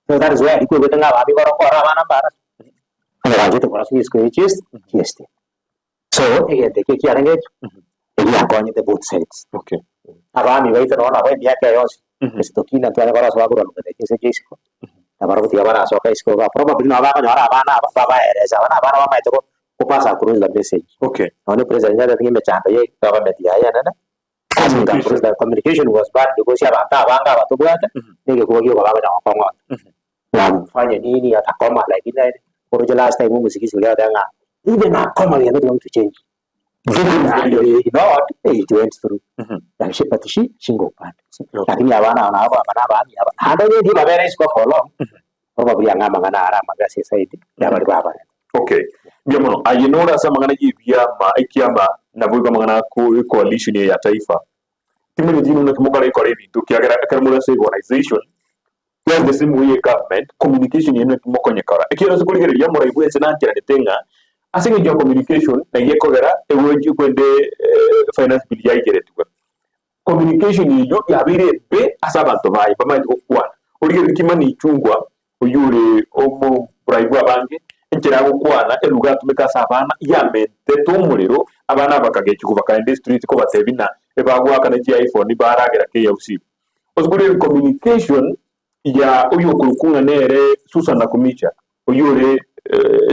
So that is why rikwegete ng'a abami barokora abana mbaraswe. Onye banchete koraswa isiko ye chiest chiestate. So egento ekio ekiarenge ekio, egiakonyete both sides. Okay. Abami baito nonye nabo emiaka eye yonsi, ase tokina ntware korasa bakorwa kogenda chinse chia isiko, nabarabwo tiga barasoka isiko iga probably nabo bakonyora abana aba babaerese aba na abana bamaete go gopass across the message. Okay. Nonye president atebete ng'a emechando ya egovernment yaye enene, Communication. the communication was bad because abanto abange abatobwate, na egekuba gioka bagocha gokong'ota. Na mfanye nini atakoma lakini oroche last time omosigisi oria agoteba ng'a even akoma we are not going to change. And he ignored, it went through. Lakini but she shingo upande. Lakini abana aba nabo aba nabami aba. Naende onye tibabera isiko for long, probably ang'a amang'ana are amabe ase eside yabari babarete. Okay. Mbuya mono. Aye nore ase amang'ana ya ebiama ekiama naboigo amang'ana ako ecoalition eye ya taifa. Timanyeti inwe naki mokarekora ebinto ekiagera ekero more ase organization just the same way government communication yaino naki mokonyekora. Ekiagera ase korigereria omorai bwense nancheranete ng'a ase eng'encho ya communication naki ekogera egochi kwende finance bill yaigeretigwe. Communication eyio yabeire embe ase abanto baye bamanyete gokwana. Origererie Kimani Ichung'wa oyio ore omorai bwa abange, enchera agokwana, eluga atumeka ase abana, yamentete omorero, abana bakagechigwa bakaenda estreet kobatebia ng'a ebagoakana chi iPhone baragera KFC. Ase korigereria communication ya oyo okorokwa ng'a nere Susan Nakhumicha, oyio ore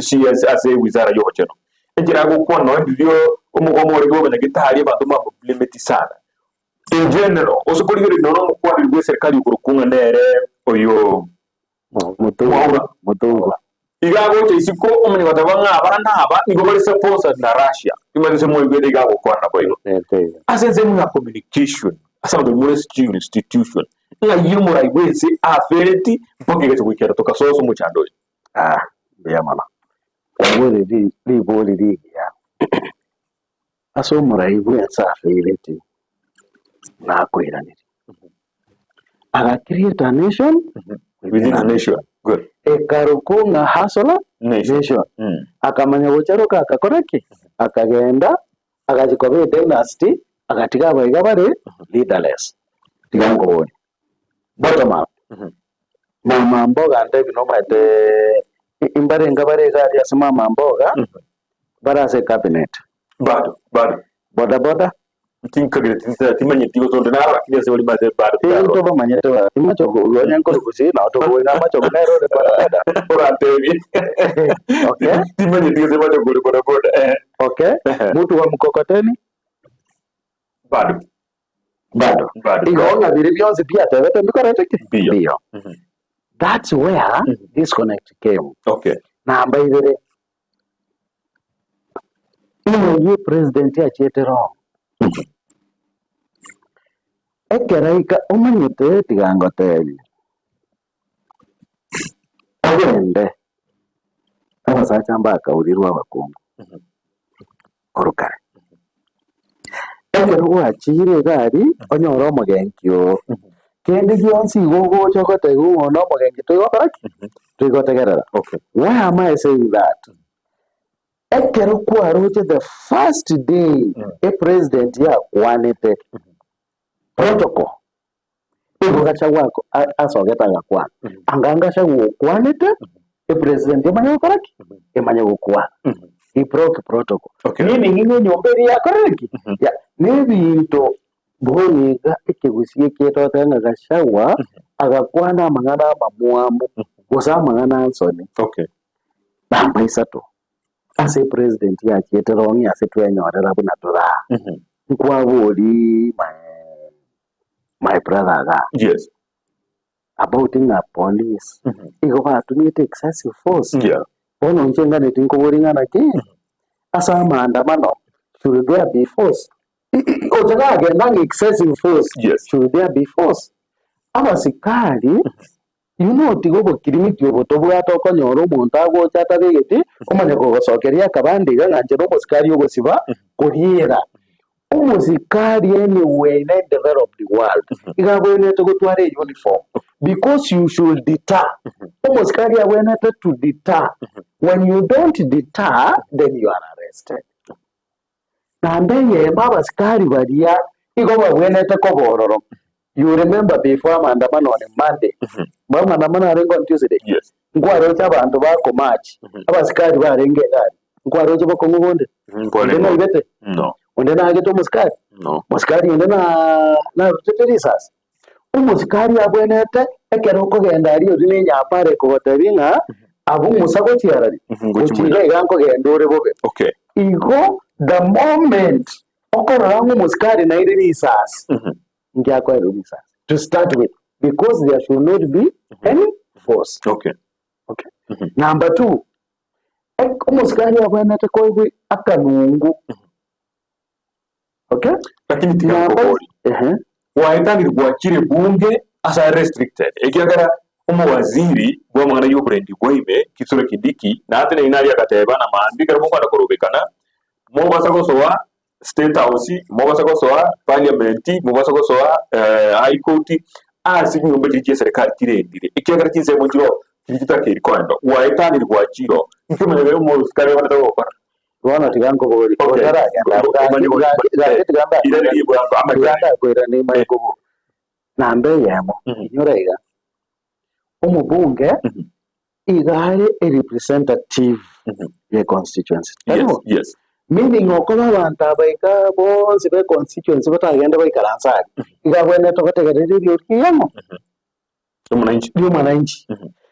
CS ase ewizara ya obochenu, enchera agokwana nonye riria omogomo orenge bw'abanyagetari abanto mbamoblameti sana. In general, ase korigereria nonye omokwaneri bwa eserikari okorokwa ng'a nere oyo Mutunga. Mwaura. Mutunga. Iga agocha isiko omanye goteba ng'a abana aba nigo bare sponsored na Russia. Nimanyete ase mwaigwete iga agokwana naboigo. Ase ensemo ya communication, ase abanto more secure institution, ng'ai omorai bwense afereti mpaka egacha goikera tokasoa ase omochando oyo. Ah, mbuya mono. Kwabori ri- ribori rigiya. Ase omorai bwense afereti, nakoiraneria. Aga create a nation Within a nation. Good. Ekarokwa ng'a Hustler Nation. Nation. Akamanya gocharoka akakora ki? Akagenda agachia koba edynasty agatiga abaiga bare leaderless. Tiga nkoborie. Bottom up. Mama mboga ntebi nomanyete imbarenga bare iga aria ase mama mboga bare ase ecabinet. Bado, bado. Boda boda. Tinkagire timanyeti gose onde naro lakini ase bari mache bado Ee, taro. tobamanyete ba timachogu onye nkore gusii nao toboe ng'a amachogu nere ore boda boda. Orantebie. Okay. Timanyeti gose machogu ore boda boda. Eh. Okay. Mtu wa mkokoteni Bado. bado. Bado. Igo ng'a biria bionsi biatebete mbikorete ki? Mbiyo. Mbiyo. That's where disconnect came. Okay. Namba ibere, Ing'ai epresident achiete wrong? Ekero aika omanyete tiga ngotebie, ogende abasacha mbakaurirwe abakungu korwa kare. Ekero gwachire iga aria onyore omogenki oo, kende gionsi igo ogocha ogotebiwa ng'a one omogenki toigokora ki? Toigotegerera. Okay. Why am I saying that? Ekero kwaroche the first day epresident yakwanete protocol igo Gachagua ako- a- asogete agakwana anga Gachagua okwanete epresident emanye gokora ki? Emanye gokwana. He broke protocol. Okay. Meaning ng'a enyomba eria yakorire ki? Ya, nebinto bono iga ekegusii eke togoteba ng'a Gachagua agakwana amang'ana amamwamu gose amang'ana a nsoni. Okay. Namba isato, ase epresident yachiete rong'i ase twenyorera buna tore aa, nkwabori my my brother igaa Yes. about ng'a police igo batumiete excessive force. Yeah. Bono inche nganeti nkobori ng'a naki, ase amaandamano should there be force? Otaragenda ng'a excessive force, Yes. should there be force? Abasikari You know tiga obokirimiti obo tobwate okonyora omonto agocha atabegeti omanye kogosokeria akabande iga ng'a inche nomosikari ogosiba koriera. Omosikari anyway in a developed world iga abwenerete gotwara e uniform because you should deter. Omosikari abwenerete to deter, when you don't deter then you are arrested. Naende eyemo abasikari baria igo babwenerete koba ororo. You remember before amaandamano on Monday, amaandamano arenge on Tuesday, Yes. nkwaroche abanto bakomarch, abasikari barenge iga aria, nkwaroche bokong'u bonde? Onde naibete? No. Onde naagete omosikari? No. Mosikari onde na narutete risasi? Omosikari abwenerete ekero okogenda aria oria na enyapara ekogotebia ng'a abwo musa gochia arari, gochia iga iga nkogenda ore bobe. Okay. Igo the moment okorora ng'a omosikari naire risasi, inki akoerwa risasi to start with because there should not be any force. Okay. Okay. Number two, ek- omosikari abwenerete koigwa akanungu. Okay? Lakini tiga Namba nkobori. ehe. Gwaetanire gwachire bunge ase are restricted ekiagera omowaziri bw'amang'ana y'oborendi bwa ime Kithure Kindiki nateneine aria agateba na maambia ekero mokwenda korobekana mobasa gosoa State House, mobasa gosoa Parliament, mobasa gosoa High Court ase chinyomba chiria chia eserekari chirendire ekiagera chinsemo nchiroo chiria chitakeiri koenda. Gwaetanire gwachire oo inki omonyene omosikari abwenerete gokora? Bono tiga nkoborie, Okay. otaragenda abwo gaki, Omanye gaki, gaki tiga nda- Iraneria bwango tiga amachani. ndakoirania imanye kobua. Namba eyemo, inyora iga, omobunge iga are a representative ye constituency. Yes, Taribo? yes. Meaning okoba abanto aba iga bonsi be constituency batagende baikaranse aria, iga abwenerete gotegerera eriogi riang'o? Omonanchi. Ri'omwananchi.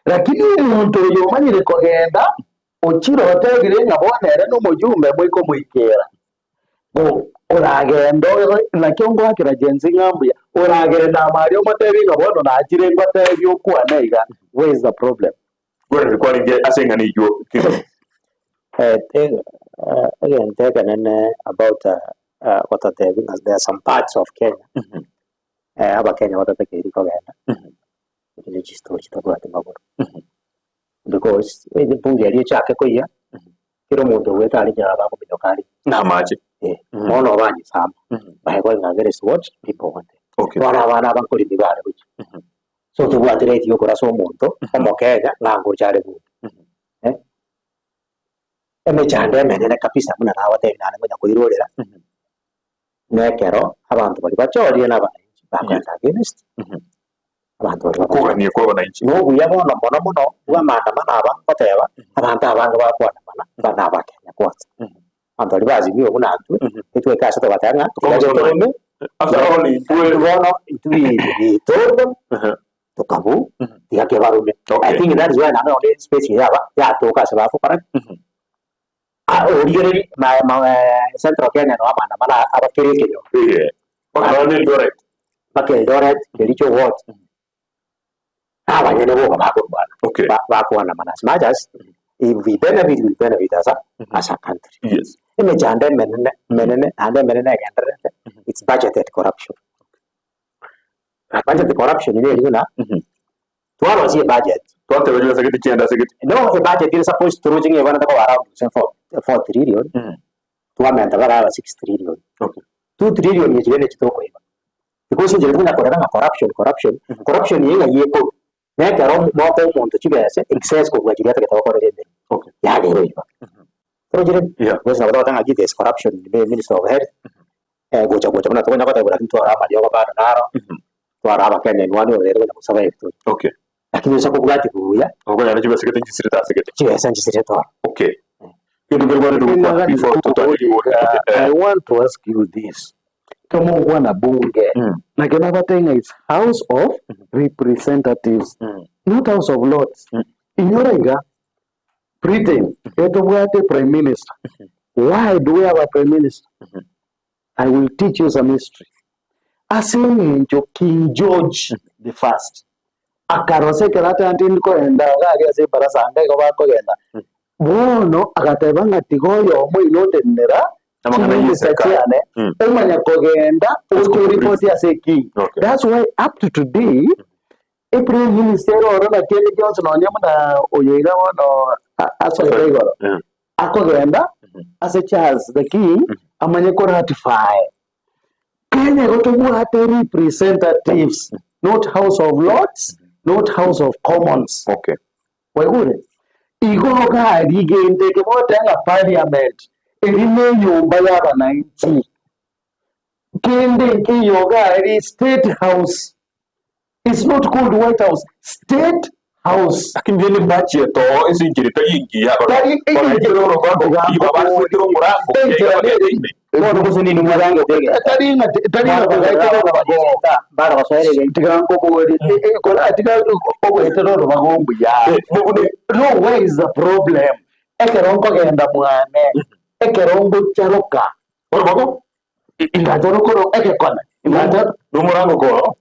Lakini omonto oyo omanyire kogenda, ochire otebire ng'a bono ere nomojumbe moike omoikera. Bo oragende ore nakio ngoakera Gen Z ng'a mbuya, oragenda amo aria omotebie ng'a bono nachire ngotebie okwane iga, where is the problem? Kwereri kwarenge ase eng'ana eyio Kennedy. Egento ekenene about gototebi ng'a there are some parts of Kenya abakenya batatakeiri kogenda, echio ne chistory chitabwati magoro. Because ebunge eria echake koiyia, kera omonto ogoeta aria nchera nabo akominyoka aria. Na amache. Eh, bono obanyesamba, by going against what people wanted. Okay. Bono abana aba nkoremi bare gochia. So tobwati right ya okorasa omonto, omokenya, ng'a ngocha are bunge. Eh, emechando emenene kabisa buna nagotebia naende ngonya koirorera, na ekero abanto baria bachorire na abananchi bakoenda against, abanto baria bakogania. Okogania kwa abananchi. Na obuya bono mono mono bwa amaandamano aba ngoteba, abanto abange bakwanamana bana abakenya kwanza. Abanto baria bazimiwe buna intwe, etwaika ase togateba ng'a tiga totorome, After all, intwe bono intwe we told them, tokabu, tiga kebarume. I Okay. think that is why naende nonye space eye yaba yatoka ase bagokora ki? Ah, origererie ma- ma- Central Kenya noo amaandamano abakere ekenyoro. Eh, mpaka nonye Eldoret. Mpaka Eldoret, Kericho what, abanyene boka bakorwana, Okay. bakoandamana as much as if we benefit, we benefit as a, as a country. Yes. Emechando emenene, emenene, naende emenene egendererete, it's budgeted corruption. Budget corruption neri buna, twarosia ebudget, Twateba chibesa gete chiaenda ase gete. no ebudget ere supposed toroche ng'a ebwenerete koba around gose 4 trillion, twamenta mpaka yaba 6 trillion. Okay. 2 trillion echi rende chitokoiba. Because inche riria nakorera ng'a corruption corruption, corruption eye ng'ai ekorwa? Na ekero mokoa omonto chibesa excess kobua chiria atagete gokorera emeremo, Okay. yagera oiba. Torochire? Yeah. Because nabo togoteba ng'a there is corruption in the ministry of health, gocha gocha buna tokonya goteba lakini twara amariogo bado naro, twara abakenya in one way or the other konya gosurvive tore. Okay. Lakini ase okobwatia buya, Okonyora chibesa gete nchisirete ase gete. chibesa nchisirete ororo. Okay. Gento keri kwarete gokwana before totari I want to ask you this. Kama ongwana bunge naki nabatebie ng'a it's house of representatives not house of lords. Inyora iga Britain etobwate prime minister. Why do we have a prime minister? I will teach you some history. Ase eng'encho King George the first akarosa ekero ateba ntindi kogenda iga aria ase ebarasa anga igo bakogenda, bono agateba ng'a tiga oyomo oino ontenenera Amang'ana chiminista y'eserikari. chiane omanya kogenda oche oripoti ase eking. Okay. That's why up to today Eprime minister ere oro na kende gionsi nonya buna oyo iga bono asoete igoro, akogenda ase Charles the King amanye ko ratify. Kenya igo tobwate representatives not house of lords, not house of commons. Okay. Kwaigure? Igo gari gento eke mogoteba ng'a parliament eri ne enyomba ya abananchi. Kende nkeiyo gari state house It's not called White House, State House. Lakini rende mbachete oo ase enchera etari engiya, Tari bagaetera orobago, igo basetera omorango, Enchera iga bagenda ime. Bono gose ninwe mwabangete egento. Tari ng'a tari ng'a bagaetera orobago. Mbara gosoera egento. Tiga nkoborie, kora tiga ogoetera orobago mbuya. No, where is the problem? Ekero nkogenda mwane, ekero ngocharoka, Orobago ingacharoka oro egekone, ingacharoka nomorango koro.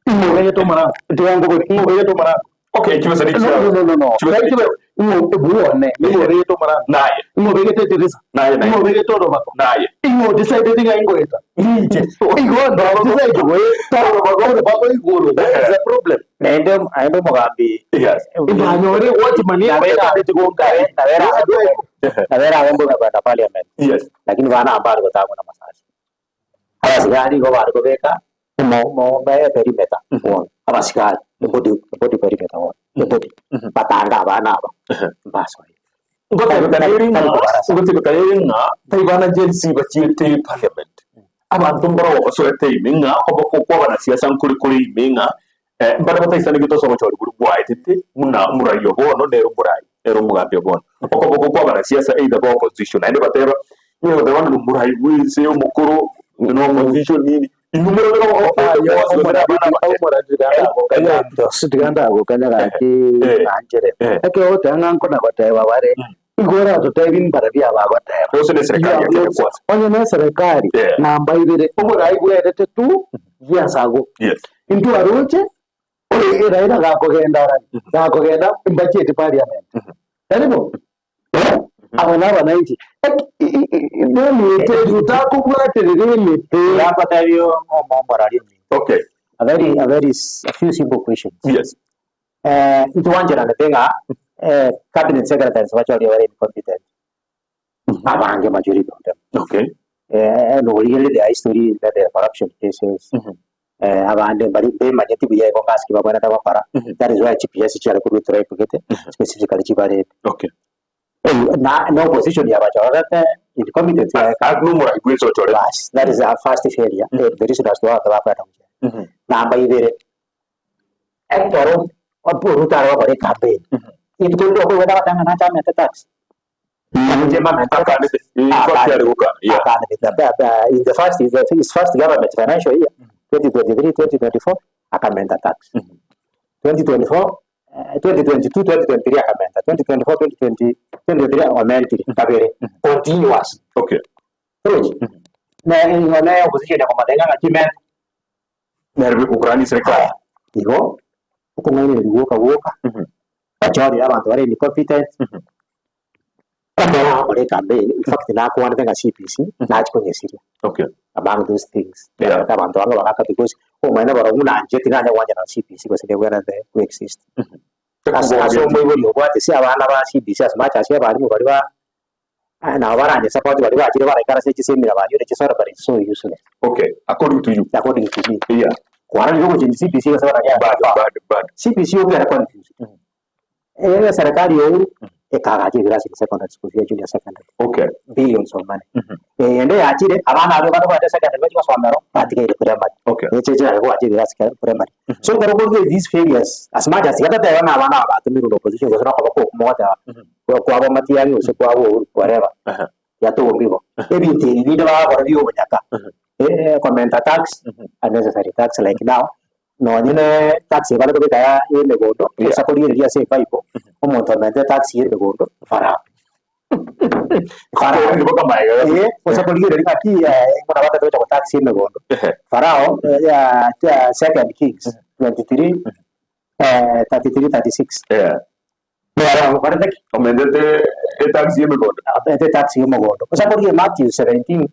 Ing'obegete omorango, tiga nkobori, ing'obegete omorango. Okay, chibesa No, nechiao. no, no, no, no. Chibesa Tari chibe, ing'o buone, ing'obegete omorango. Naye, Ing'obegete edirisa. Naye, naye. Ing'obegete orobago. naye. Ing'o decided ng'a ingoeta. Ninche. Igo decide goeta orobago orobago igoro. Where is the problem? Naende naende omogambi Yes. Indanyore watchman Nabera- gonkai. nabera nabera abambe kwenda parliament Yes. lakini bana ambari gotangwa na masasi abasigari igo bari kobeka emo perimeter bono abasigari ebody ebody perimeter bono ebody batanga abana aba mbasoe Ngotebeka riri ng'a tari bana Gen Z bachiete parliament abanto mbaro basoete ime ng'a oboko kwa abanasiasa nkore kore ime ng'a mbare bataisanegete ase obochori boria bwaetete buna omorai obono nere omorai nere omogambi obono okoboko kwa abanasiasa either ba opposition naende bateba nigo goteba ng'a omorai bwa ense omokoro na opposition nini inwe morore Tigandagokanya gaki nanchere ekero ogoteba ng'a nkona goteba bare igo oratotebi mbarabia abagoteba gose na eserikari ya Kenya Kwanza onye na eserikari namba ibere oborai bwerete tu years ago yes intwaroche. Ore Raila gakogenda arari, gakogenda mbachieti parliament. Tari bo? Eh? Aba na abananchi. Nemete otakobwaterera emete. Yabatebi omorari ominto. Okay. A very, a very, a few simple questions. Yes. Eh, ntwancheranete ng'a eh, cabinet secretaries bachoria bare incompetent. Abange majority of them. Okay. Eh, norigereria their history, the corruption cases. Eh, abande mbari mbemanyeti buya igo ngasi ki babwenerete gokora. That is why GPS chiare korwa tribe gete, specifically chibarete. Okay. Na, na opposition yabachorete incompetent. Agno morai bweso chore. Bas, that is our first failure. The reason as to why bakwenda gochia. Namba ibere, ekero Ruto are gokora ecampaign, rituko riria okoigwete agoteba ng'a nache amente tax. Nache amente tax. Akanete. In fact yare goka. Yeah. Akanete. In the first, his first government financial year, 2023, 2024, akamenta tax. 2024, 2022, 2023 akamenta. 2024, 2020, 2023 omentire kabere. Continuous. Okay. Torochi? Ne nigo ne opposition ekomotenga ng'a chimenta. Nere bikukurani serikali. Igo, okong'ainereria gwoka gwoka, bachorire abanto bare incompetent, ekero agokora ecampaign, in fact nakwanete ng'a CBC, nachia konyesiria Okay. among those things. Yeah. Abanto abange bagaka because obomaene barobwo buna inche tinganya gwanchera CBC gose nebwenerete ko exist. Ase ase omoibori obwate ase abana ba CBC as much as abalimu baria ba nabo baranye support baria bachire baraikara ase chisemina banyure chisoro but it's so useless Okay. According to you. according to me. Yeah. Kwarorire ogochengi CBC gose barari Bad, bad, bad. CBC okera confused. Ere serikali ya Uhuru ekagacha ebirasi in secondary school ya junior secondary Okay. billions of money. Ende yachire abana abwo bano baende secondary bachie gosomera batigaire primary. Okay. Eche chirare goacha ebirasi kare primary. So ekero okorire these failures as much as tiga na abana aba batomirwe na opposition gose nokoba kokumogoteba kwabo Matiang'i gose kwabo Uhuru whatever. Yatogomba igo. Ebinto ebi binde bagakora bia obonyaka. Komenta tax, unnecessary tax like now, nonye ne tax ebare kobeka ya emegondo, gose korigereria ase ebible, omonto omentete tax ya emegondo, farao. Farao. Eh, gose korigereria ng'aki buna batete gocha gotax emegondo. Farao, ya Second Kings 23, 33, 36. Nere okorete ki? Omentete etax ya emegondo. Omentete etax ya omogondo. Gose korigereria Matthew 17,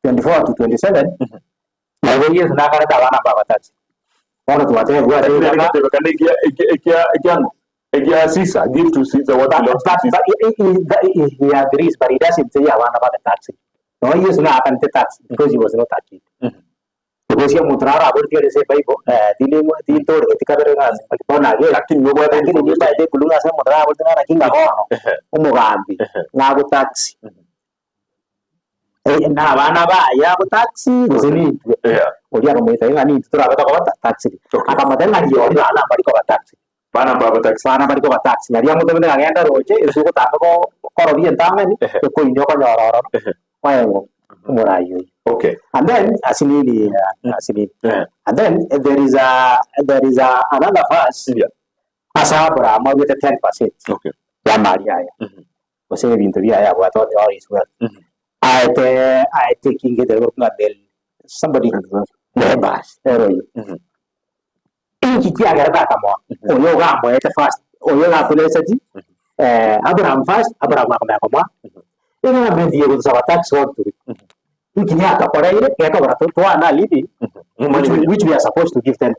24 to 27, nabo Yesu nakarete abana mbabatache. Bono twatebwa ase ring'ana. Kana ekiang'o? Ekia Caesar, give to Caesar what But, belongs to but, Caesar. but he agrees, but he doesn't say abana babe tax. No, Yesu naakanete tax because he was not a king. Because omonto naro aboreti ase Bible, tindi tintoregeti kabere ng'a bono agere. Lakini nobwate Lakini nimbaete ekulung'a ase omonto naraboreti ng'a naki ng'a bono, omogambi, ng'a agotax. Na abana baye agotax gose nintwe. Oria akamoita ng'a nintwe torabe tokoba tax. Akamotebia ng'a rirorio abana mbari koba tax. Bana mbaba tax. Bana mbari koba tax. Nario amotebia ng'a genda roche, ase ogotanga korobia entang'ani, ekoinywa okonyora ororo, oeng'o omorai oyio. Okay. And then asinini asinini. And then there is a there is a another verse. Ase Abraham aruete 10% Okay. ya amari aya. Gose ebinto biaye abwate all all his wealth. Aete aete king gete ng'a Bel somebody neighbors ero oyio. Inki kiagerete akamoa oyo iga amoete first oyo iga ablesseti Abraham first Abraham akamanya komoa iga amentie gotosaba tax gonturi. Inki niatokoreire gekogera twana living which we are supposed to give 10%.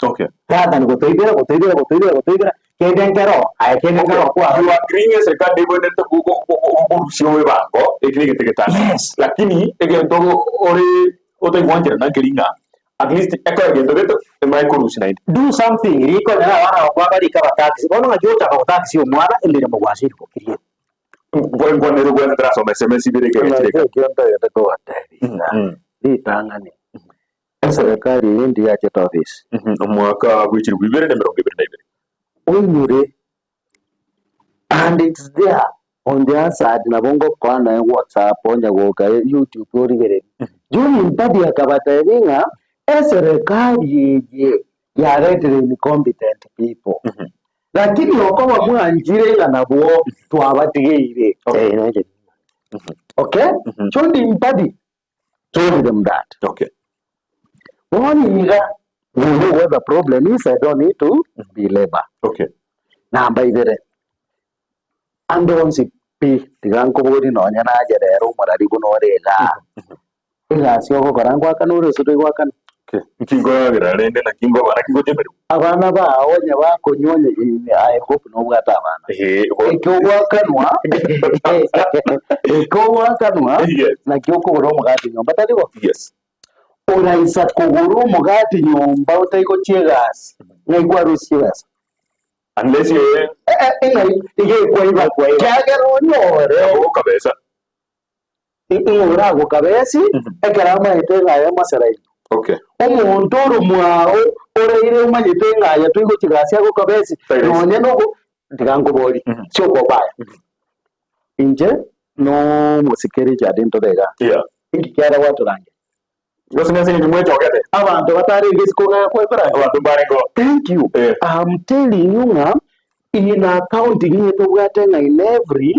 Okay. Rather than gotoibera gotoibera gotoibera gotoibera kende nkero aye kende nkero kwa You are agreeing serikali ibwenerete gorusia ebango ekio egete getanda. Yes. Lakini egento ore otaigwancherana nkeri ng'a at least ekero egento gete emae korusia naende. Do something rikonyera abana bakwa barike abataxi bono ng'aki ogochaka gotaxi omwana emeremo gwasire gokirie. Nkwanere obwenerete ntarasoma SMS ibere ekero Ekio chireka. ekio ntagete kobatebia ng'a ritang'ani eserekari eye ndiyachete office. Omwaka bwa chilifu ibere na emerongo ebere na ibere. Oinyore and it's there on the answered nabo ngokoa naye WhatsApp onye goka YouTube origererie. John Mbadi akabatebia ng'a eserekari eye yaretire incompetent people. Lakini okoba mwanchire ng'a nabwo twabatigeire. Okay? John Mbadi told them that. Okay. Bono iga We know what the problem is, I don't need to belabor. Okay. Namba ibere, ande onsi pi, tiga nkoborie nonya naye rero omorari buna ore igaa, egasi ogokora ngoakana ore gose toigoakana? Okay. Nki nkoragera rende naki nkoba naki ngochemerwa? Abana bao onye bakonywa onye I hope nobwate abana. Ehe, bo- Eke ogoakanwa, eke ogoakanwa, Yes. naki okogora omogati nyomba tari bo? Yes. Oraisa kogora omogati nyomba otaigochia egasi, ng'ai kwarusia chibesa? Unless ye Eh, eh, ng'ai iga ekwaiba kiagera onyore abo kabesa. ng'a oragokabesi ekero amaete ng'a aye maseraini. Okay. Omonto ore mwao oraire omanyete ng'a aye toigochia gasi agokabesi Tari rahisi. nonye nogo tiga nkoborie sio kwa ubaya. Inche nomosikeri Richard ntore igaa. Yeah. Inki kiara gwatorangeria? Gose nase eng'encho mwechogete. Abanto batarenge isiko ng'a kwekorania. Abanto mbarenge oo. Thank you. Eh. I'm telling you ng'a in accounting nigo tobwate ng'a in every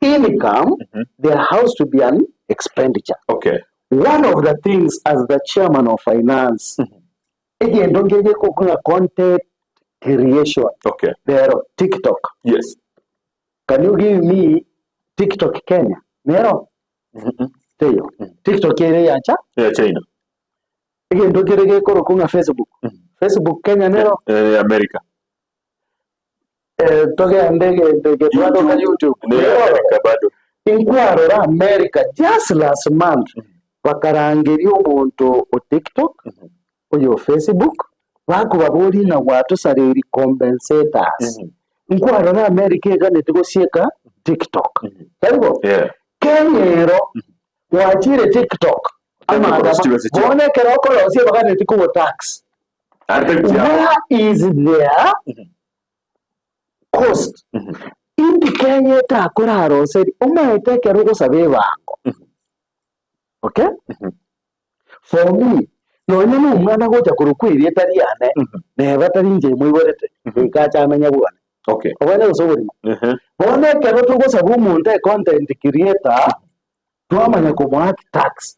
income there has to be an expenditure. Okay. One of the things as the chairman of finance, egento nkere gekokwa content creation, Okay. rero TikTok. Yes. Can you give me TikTok Kenya? Nero? Teiyo. TikTok ere yacha Ya China. egento kere gekorokwa ng'a Facebook. Facebook Kenya nero Eh, America. eh, togende egento eke twadoka YouTube. Ne Nero? America bado. Inkwarora America just last month bakarangeria omonto o TikTok oyo o Facebook bakobaboria ng'a gwatosareiri compensate us. Nkwarora America eganeti gosieka TikTok. Tari bo? Yeah. Kenya ero gwachire TikTok amang'ana Chibesa chiao. bono ekero okorosia baganeti kogotax. Ante chiao. Where is their cost? Inki Kenya etakoraroseri omaete ekero ogosaba ebango. Okay? For me, nonya na omwana gocha korokwa erieta riane, neba tari inche moiborete, goika ache amenye bwane. Okay. Obwene gose oborimo. Mhm. Bono ekero togosaba omonto e content creator, twamanya komoaki tax.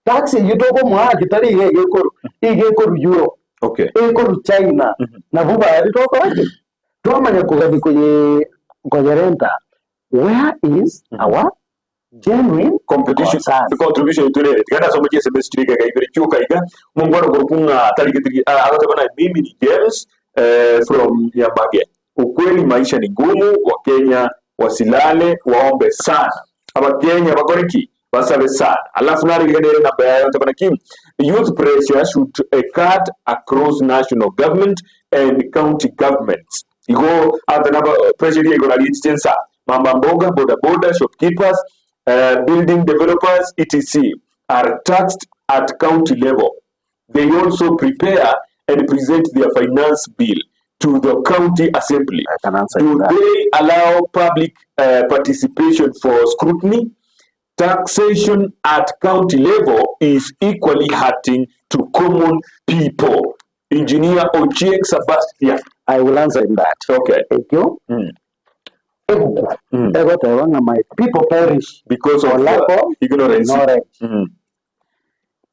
Tax eyio tokomoaki tari iga egekoru, iga ekoru Europe, Okay. ekoru China, nabwo baria tokora ki? Twamanya kogani koye koyerenta. Where is our genuine competition concern? contribution iturere tikana soma chi SMS chirika ga ibere chuka iga mungwaro korukunga tariki agateba na mimi ni James eh, from Nyamage ukweli maisha ni ngumu wakenya wasilale waombe sana abakenya bakoreki basabe sana alafu nariganere namba yayo tabana kim youth pressure should cut across national government and county governments igo atanaba pressure igo nalichichensa mama mboga boda boda shopkeepers building developers etc are taxed at county level they also prepare and present their finance bill to the county assembly I can answer do you that. they allow public participation for scrutiny? Taxation at county level is equally hurting to common people. Engineer Ochieng Sebastian. I will answer in that. Okay. Ekio, ebuku, egoteba ng'a my people perish Because for of lack of ignorance. knowledge. Mm.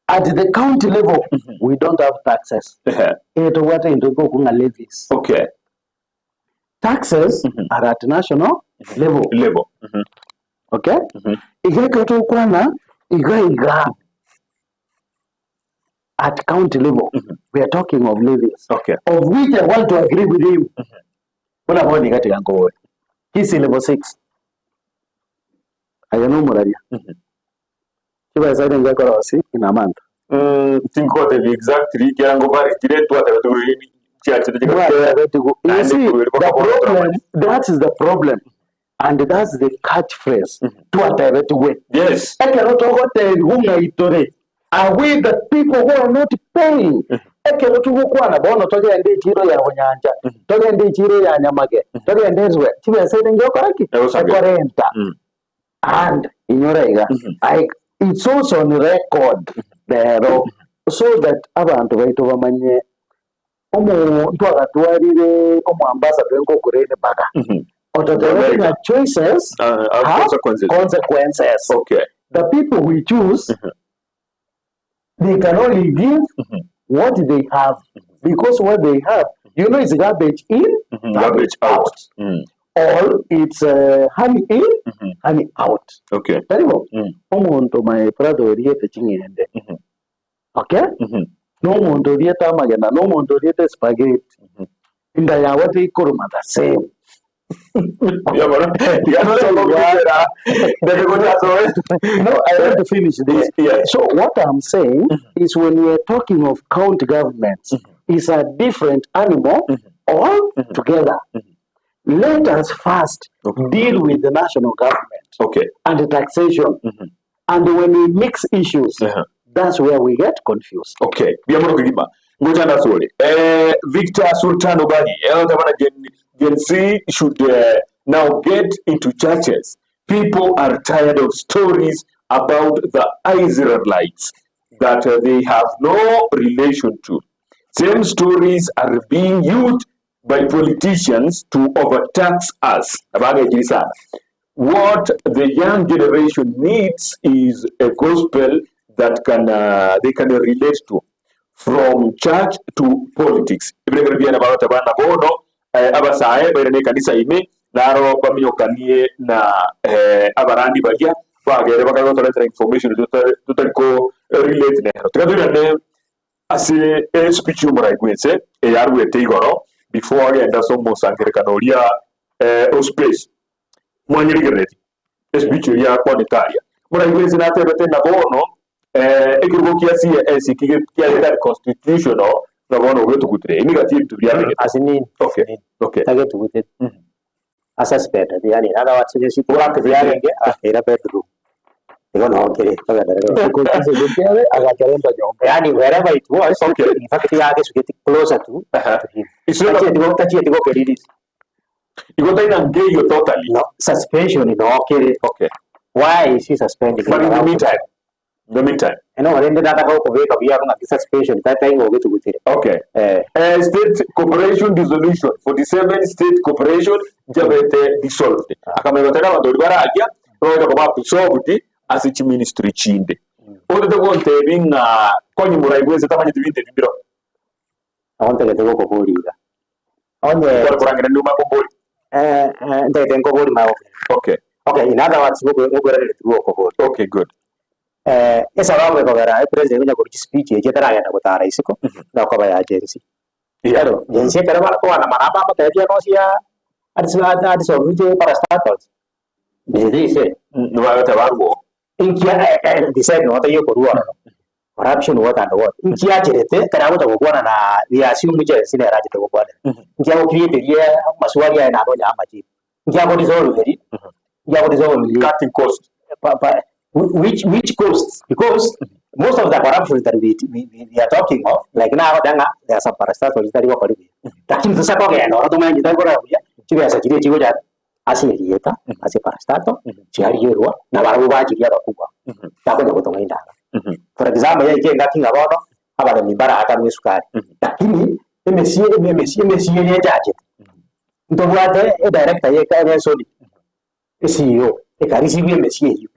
At the county level, we don't have taxes. Eh, tobwate into ng'a levies. Okay. Taxes are at national level. Level. Okay? Iga ekero tokwana iga iga at county level, we are talking of levies. Okay. Of which I want to agree with him. Buna bono iga tiga nkobore. Kisii level 6. Aye nomoraria. Chibesa ere ngekorosi in a month. Tinkote exactly kirango bari kire twatebe tuguri You see, the problem, that is the problem. And that's the catchphrase. Twatebe tugwe. Yes. Ekero togotebiwa ng'a itore, are we the people who are not paying? Ekero togokwana bono togende echiro ya Bonyancha, togende echiro ya Nyamage, togende Erwe, chibesa ere ngekora ki? Egosangera. Ekorenta. And inyora iga, I, it's also on record rero so that abanto baito bamanye omonto agatwarire omoambassador enkokorene mpaka ototebete America. ng'a choices have Consequences. consequences. Okay. The people we choose, they can only give what they have because what they have you know is garbage in Garbage out. or it's honey in honey out. Okay. Tari bo? Omonto my brother oriete ching'ende okay na omonto oriete amagena na omonto oriete spaghetti inda yabo teikoroma the same. No, I want to finish this. So what I'm saying is when we are talking of county governments, is a different animal all together. Let us first deal with the national government and the taxation. And when we mix issues, that's where we get confused. Okay, mbuya mono kegima. Ngocha ndasore. Eh, Victor Sultan Obanyi, eh, gavana Gen, Gen Z should now get into churches. People are tired of stories about the Israelites that they have no relation to. Same stories are being used by politicians to overtax us. Abang'echiri sana. What the young generation needs is a gospel that can they can relate to from church to politics. Ebirengererio biane bagoteba buna bono eh, abasae bairane ekanisa ime naro baminyokanie na eh, abarandi baria bagere bakae gotoretera information totari totari ko relate nero. Tiga toirane ase espeech y'omorai bwense eyaruete igoro before agende ase omosangerekano oria eh, o space. Mwanyerigerereti espeech eria akwanete aria. Omorai bwense natebete ng'a bono eh, ekerubo kia CAS eki kiarete unconstitutional ng'a bono ogetugutire. Eye nigati y'ebinto biria abegete. Ase nini? Okay, okay. Tagetuguteti. Asuspended, yaani in other words, onye Orakebete. yarenge akaira bedroom. Igo noo kere, togenderere. Kiare agakarenta nyomba. Yaani wherever it was, in fact yagesugeti closer to, to him. It's not a- Tachieti go- tachieti gokeririria. Igo taina nkeiyo totally. No, suspension noo kere. Okay. Why is he suspending? But in the meantime, in the meantime. Eno rende nataka gokobeka buya ng'aki suspension tata ing'o ogetugutire. Okay. Eh. State corporation dissolution 47 state corporation njabete dissolved akamanya goteba abanto baria bararia bagocha koba absorbed ase chiministry chinde otete gontebi ng'a konye morai bwense tamanyeti binto ebi mbiro Nabo ntagete gokoboria iga. Onye Kware korangera nigo makoboria. Eh, eh, ntagete nkoborie magokoboria. Okay. Okay, in other words, gokoiraneria tigokoboria. Okay, good. Eh, esababu ekogera epresident onya korwa chispeech echi etaragenda gotara isiko, nokoba ya Gen Z. Ero, Gen Z ekero barakwana mana bamotebia nosia adisolve parastatals. Did they say? Nibagote barwo. Inkia decide no tayo korwa ororo. Corruption what and what. Inkia acherete ekero agocha gokwana na we assume Gen Z nere achete gokwanera. Inkia gocreateria maswali aye naende onya amajibu. Inkia godissolve eri, inkia godissolve Cutting cost. Pa, pa, which, which costs? Because most of the corruption that we, we, we, we are talking of, like now, there are some parastatals that work already. Lakini sasa kwa kendo, watu wengi ndio kwa kuja, chibesa chile chiko cha ase erieta, ase parastato, chiarierwa, na barabwo bachiria abakubwa. Takonya gotonga indara. For example, yaike engaki ng'a bono, abaremi mbarakanwe esukari. Lakini, emesie, emesie, emesie yenchachete. Ntobwate, edirector ye ensoni, CEO, ekarisiwa emesie eyio.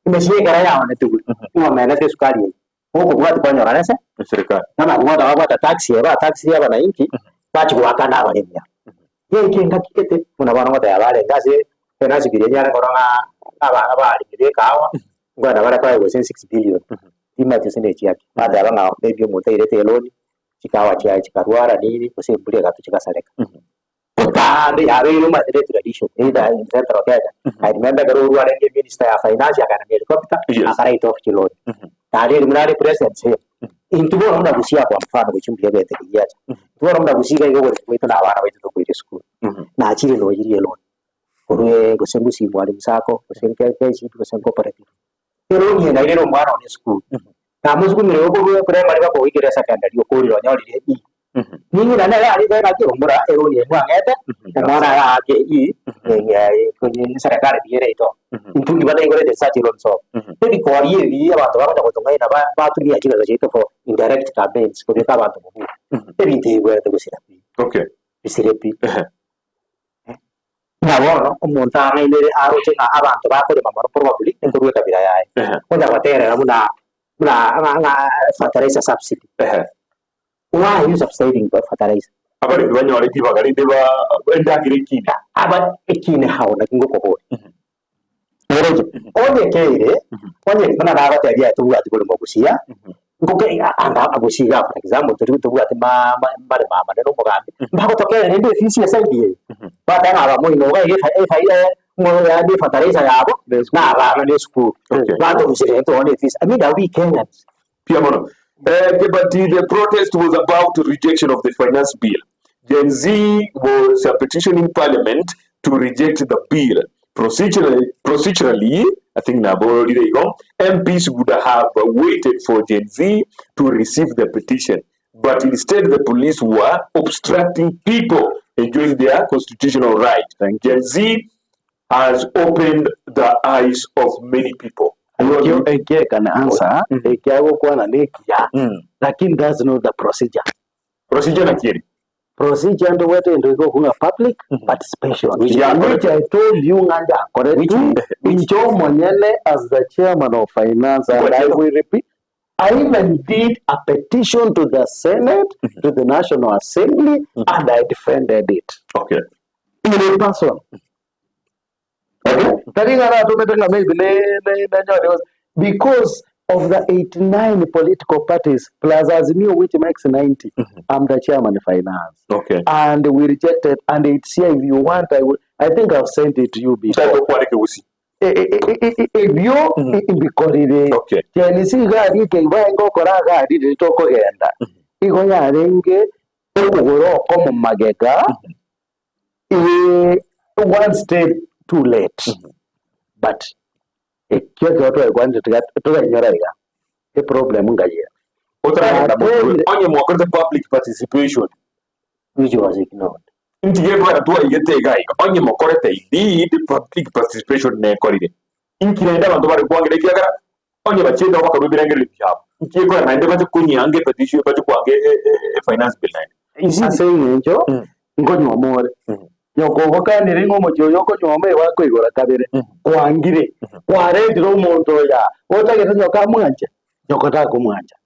Emesie ekero yaonetigwe, nigo omenete esukari eyio. Gokobwati kwanyora nese, Eserikari. Namabuo nababwate tax eye, ba tax abananchi, bachia goakana abaremi aba. Yaika engaki gete, buna bono ngoteba barenge ase finance bill enyare korora ng'a aba abaremi ba ekahawa, nkoenda bare koegwa gose 6 billion, timanyeti gose ne echiaki. Bateba ng'a maybe omonto airete eloni, chikahawa chiaye chikarwara nini, gose embura egatwa chigasareka. Botambe yabeire omanyete tradition, either in Central Kenya. I remember ekero Uhuru arenge minister ya finance akagenda na helicopter, aka write off chiloni. Naende eri buna are president same. Intwe bono buna Gusii kwa mfano gochia mbuya bete rigiacha. Intwe bono buna Gusii iga iga oboremi bwaito na abana baito tokoira esukuru. Nachire noyirie eloni. Korwa gose Gusii Mwalimu Sacco, gose KCB, gose Cooperative. Eloni eye nairere omwana one esukuru. Namosukumire okorwa primary mpaka oikire secondary okorire onyorire E. Ning'ina nere arenge ng'aki omura eloni eye mwang'ete, omwana aye aake E, eserekari buya ere ito. Intwe inki bataigorete such loans oo. Ebikori ebi abanto bagocha gotong'aina batumia chibesa chiaito for indirect campaigns kobeka abanto mobua. Ebinto ebi bibwenerete gosira pi. Bisire pi. Ng'a bono omonto ang'ainere aroche ng'a abanto bakorema mono probably nkorwa ekabira yaye. Onya goterera buna buna ng'a ng'a fertilizer subsidy. Why are you subsidizing fertilizer? Abaremi banyore ribaga rinde ba endagera ekine. Aba ekine how naki ngokoboria. Oroche, onye keire, onye buna nagotebia aye tobwati korema obusia, nkoke anga obusia iga for example tori tobwati ma ma- maremo amanene omogambi, mbagotokera rende efisi eside eye, bateba ng'a aba moino iga iga efa efa yaani efertilizer yabo, na abana na esukuru. Okay. Batorusia rende tobone efisi. I mean are we Kenyans? Pia mono. Eh, but the protest was about rejection of the finance bill. Gen Z was petitioning parliament to reject the bill. Procedurally, procedurally, I think naborire igo, MPs would have waited for Gen Z to receive the petition. But instead the police were obstructing people enjoying their constitutional right. Thank you. Gen Z has opened the eyes of many people. Ekio ekiekana answer ekiagokwana na ekiya lakini that's not the procedure. Procedure naki ere? Procedure ndobwate egento gekokong'a public participation Which- Yeah, which I told you ng'a ndakoretwe inche omonyene as the chairman of finance and I will repeat I even did a petition to the Senate, to the National Assembly, and I defended it. Okay. In a person. Okay? Tari ng'a natomete ng'a maybe ne, ne, ne, because of the 89 political parties plus Azimio which makes 90, I'm the chairman of finance. Okay. And we rejected, and it's here if you want, I will, I think I've sent it to you before. Ntaete okwane kegusi. Ebio mbikorire. Okay. Gen Z iga arike igo aye ngokora iga aria riria tokogenda, igo yarenge okogoro okomo magega, one step too late. But ekio ekero twaekwanire tiga tokainyora iga, eproblem ngayia. Otaragenda motwe, Nateebire. onye mwakorete public participation, Which was ignored. Inki gekogera twaigete iga iga, onye mokorete indeed public participation nekorire, inki naende abanto bare kwangera ekiagera onye bachiete bakarwa ebirengererio biabo, inki gekogera naende bache konyianga epetition bache kwanga e finance bill naende? Ase eng'encho nkonyuoma ore, nyoko ogokanire ng'a omochie oyo okonyuoma igo akoigora kabere, kwangire, kwarentire omonto oyo aa, otagete nyoko amwanche? Nyoko takomwancha.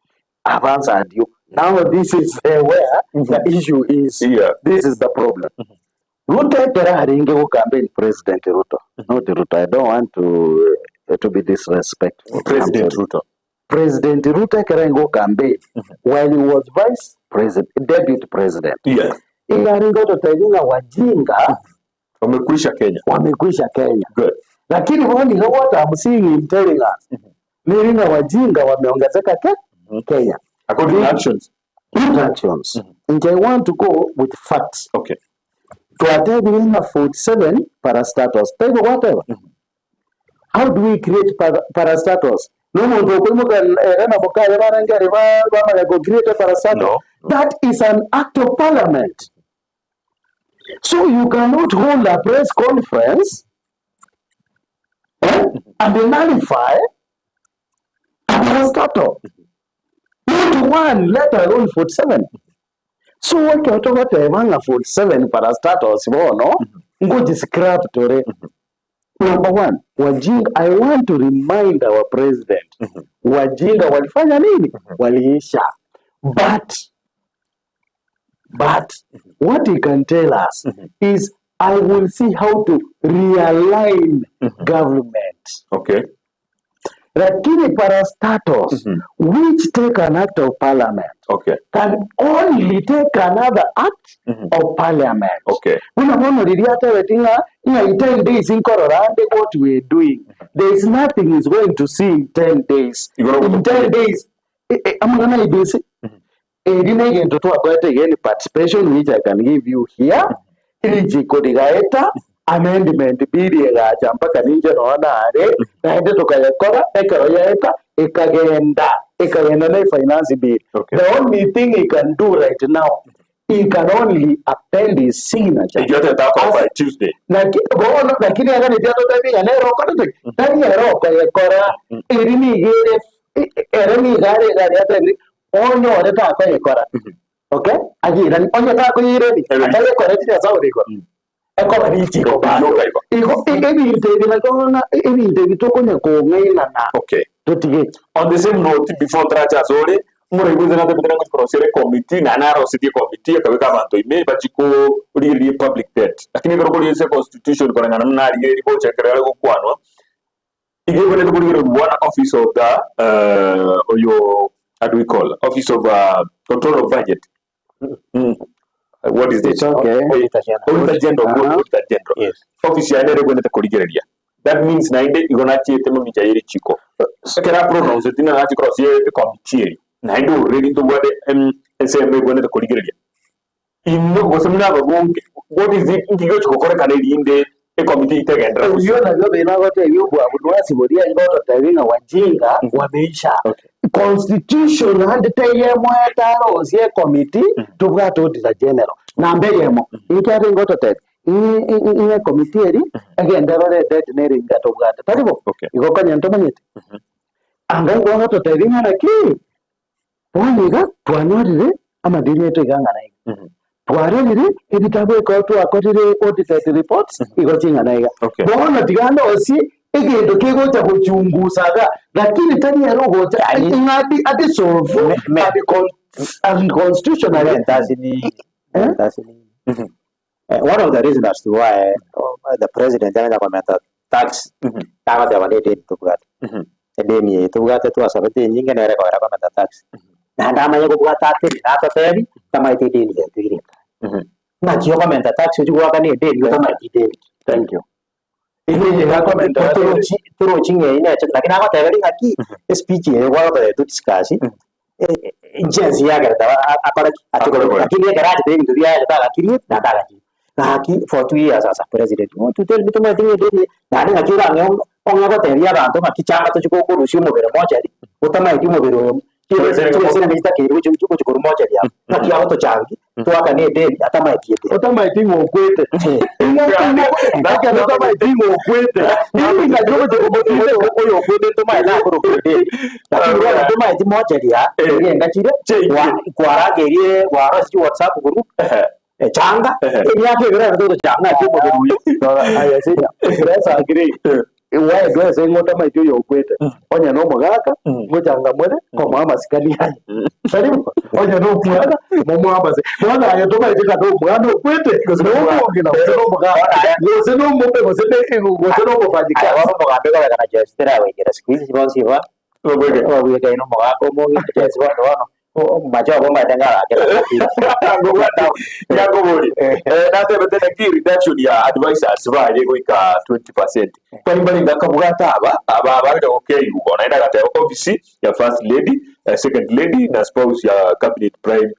I've answered you. Now this is where the issue is. Yeah. This is the problem. Ruto ekero arenge go campaign President Ruto, not Ruto, I don't want to, to be disrespectful. I'm President sorry. Ruto. President Ruto ekero arenge go campaign while he was vice president, deputy president. Yeah. Iga arenge gototebia ng'a wajinga Wamekwisha Kenya. wamekwisha Kenya. Good. Lakini bono iga what I'm seeing him telling us neri ng'a wajinga wameongezeka ke Kenya. According to actions. Not actions. Inche I want to go with facts. Okay. Twatebire ng'a 47 parastatals. Taibo gwateba? How do we create parastatals? Nomonto okoimoka ere na mokaye barenge aria bamanya go create a parastatal. No. That is an act of parliament. So you cannot hold a press conference eh, and nullify a parastatal. Not one, let alone 47. So ekero togoteba ng'a 47 parastatals bono, ngochi scrap tore. Number one, wajinga, I want to remind our president, wajinga walifanya nini? Waliisha. But what he can tell us is, I will see how to realign government. Okay. Lakini parastatals, which take an act of parliament, Okay. can only take another act of parliament. Okay. Buna bono riria atebeti ng'a ng'a in 10 days nkorora ande what we are doing. There is nothing is going to see in 10 days. Igoro In 10 days, amang'ana aibese. Eri na egento twakorete again participation which I can give you here. Richiko rigaeta amendment bill egacha mpaka ninche nonya nare naende tokayekora ekero yaeta ekagenda ekagenda na finance bill. Okay. The only thing he can do right now, he can only append his signature. Ekio atete akora by Tuesday. Naki bono lakini aganetie atotebi ng'a nere okorete ki? Tari ere okoyekora eri nigo ere ere nigo are iga aria atebire onyore takoyekora. Okay? Ayirani onye takoyirani atayekora chinyasae ore igoro. Ekoba richiko bado. Igo ebinto ebi nabo ng'a ebinto ebi tokonya kong'ainana. Okay. Totige. On the same note, before ntarache ase ore, Omorai bwense natebete nang'o korosia ere committee, naende narosetie ecommittee akabeka abanto ime bachie korigereria epublic debt. Lakini ekero okorigereria ase econstitution koreng'ana buna narigereria gocha ekero are gokwanwa, iga ebwenerete korigererigwa na office of the oyo how do we call office of control of budget. What is It's it? okay. Auditor General. Auditor General, Aha. good, Auditor General. Yes. Office yaye nere ebwenerete korigereria. That means naende igo nachiete mamincha ye richiko. Ekero apronounce ti nachi korosia ecommittee eria. Naende already ntobwate em- ensemo ebwenerete korigereria. Inwe gose buna ababunge, what is it nki gegochi gokorekana erinde ecommittee itegenderera gose? Oyio nabio bene agotebia obwabu nwasi boria iga ototebi ng'a wajinga wameisha. Okay. Constitution ande teiyo emoete arosie ecommittee tobwate auditor general. Namba eyemo, inki arenge ototebi? Ng'a ecommittee eri egende erore edebt nere inga tobwate. Tari bo? Okay. Igo konya ntomanyeti. Anga igo agototebi ng'a naki, bono iga twanyorire amadeni aito iga ng'a na iga. Twarorire ebitabu ekero twakorire audited reports igo ching'ana iga. Okay. Bono tiga ndosie egento kegocha gochungusa iga, lakini tari ere ogocha Yani- ng'a adi- adisolve Me- me- and con- unconstitutionally. Mentasini, Eh? mentasini. One of the reasons as to why the president arenda komenta tax tagoteba ne edeni tobwate. Edeni eye tobwate twasabete enyinge nere ekogera komenta tax. Naende amanye kobwata atebe natotebi tamaeti edeni yaito ere enga. Naki okomenta tax ochie goakana edeni otamaeti edeni. Thank you. Torochi torochi ng'a neche lakini agoteberia ng'aki espeech eye gwagotebia to discuss inche ense yagerete akore ki? Ache Akore korwa. kore. Lakini ekero achete ebinto biaye tagakirie naende agachiria. Gaki for 2 years as a president, you want to tell me tomanyeti ng'a edeni naende ng'aki orang'e ong'e gotebia abanto ng'aki changa tochie korusia omobere mochari, otamaeti omobere oyo chibesa naende chitakeire gochi gochi korwa mochari abwo. Ng'aki agotochangi toakane edeni atamaeti edeni. Otamaeti ng'a okwete. Ekero otamaeti ng'a okwete, ng'aki ogocha komotindeka? Oyo okwete ntomaete akoroka edeni, lakini bono ntomaeti mochari aa, egenda chire, kwarangerie kwarosia chiwhatsapp group, echanga, emiaka ebere ere togochanga ng'aki omobere oyo. Aye senior, let's agree. Why do I say ng'a otamaeti oyo okwete? Onye na omogaka, ngochanga more, komoa amasikani aye. Tari bo? Onye na omwana, momoe amasikani. Bono aye tomaeti ng'a na omwana okwete, gose na omong'ina, gose na omogaka, gose na omobe, gose na gose na Aye omofanyikazi. bono omogambi okorekana Joyce teragoikera siku hizi bonsi iga, babwekaine omogaka omong'ina Joyce bono bono, machogu omanyete ngarakera Ngakobori natebete naki reduction ya advisors baye goika 20%. Kwani mbare ngakabwata aba aba bagocha gokeiwa naende agateba office ya first lady, second lady na spouse ya cabinet prime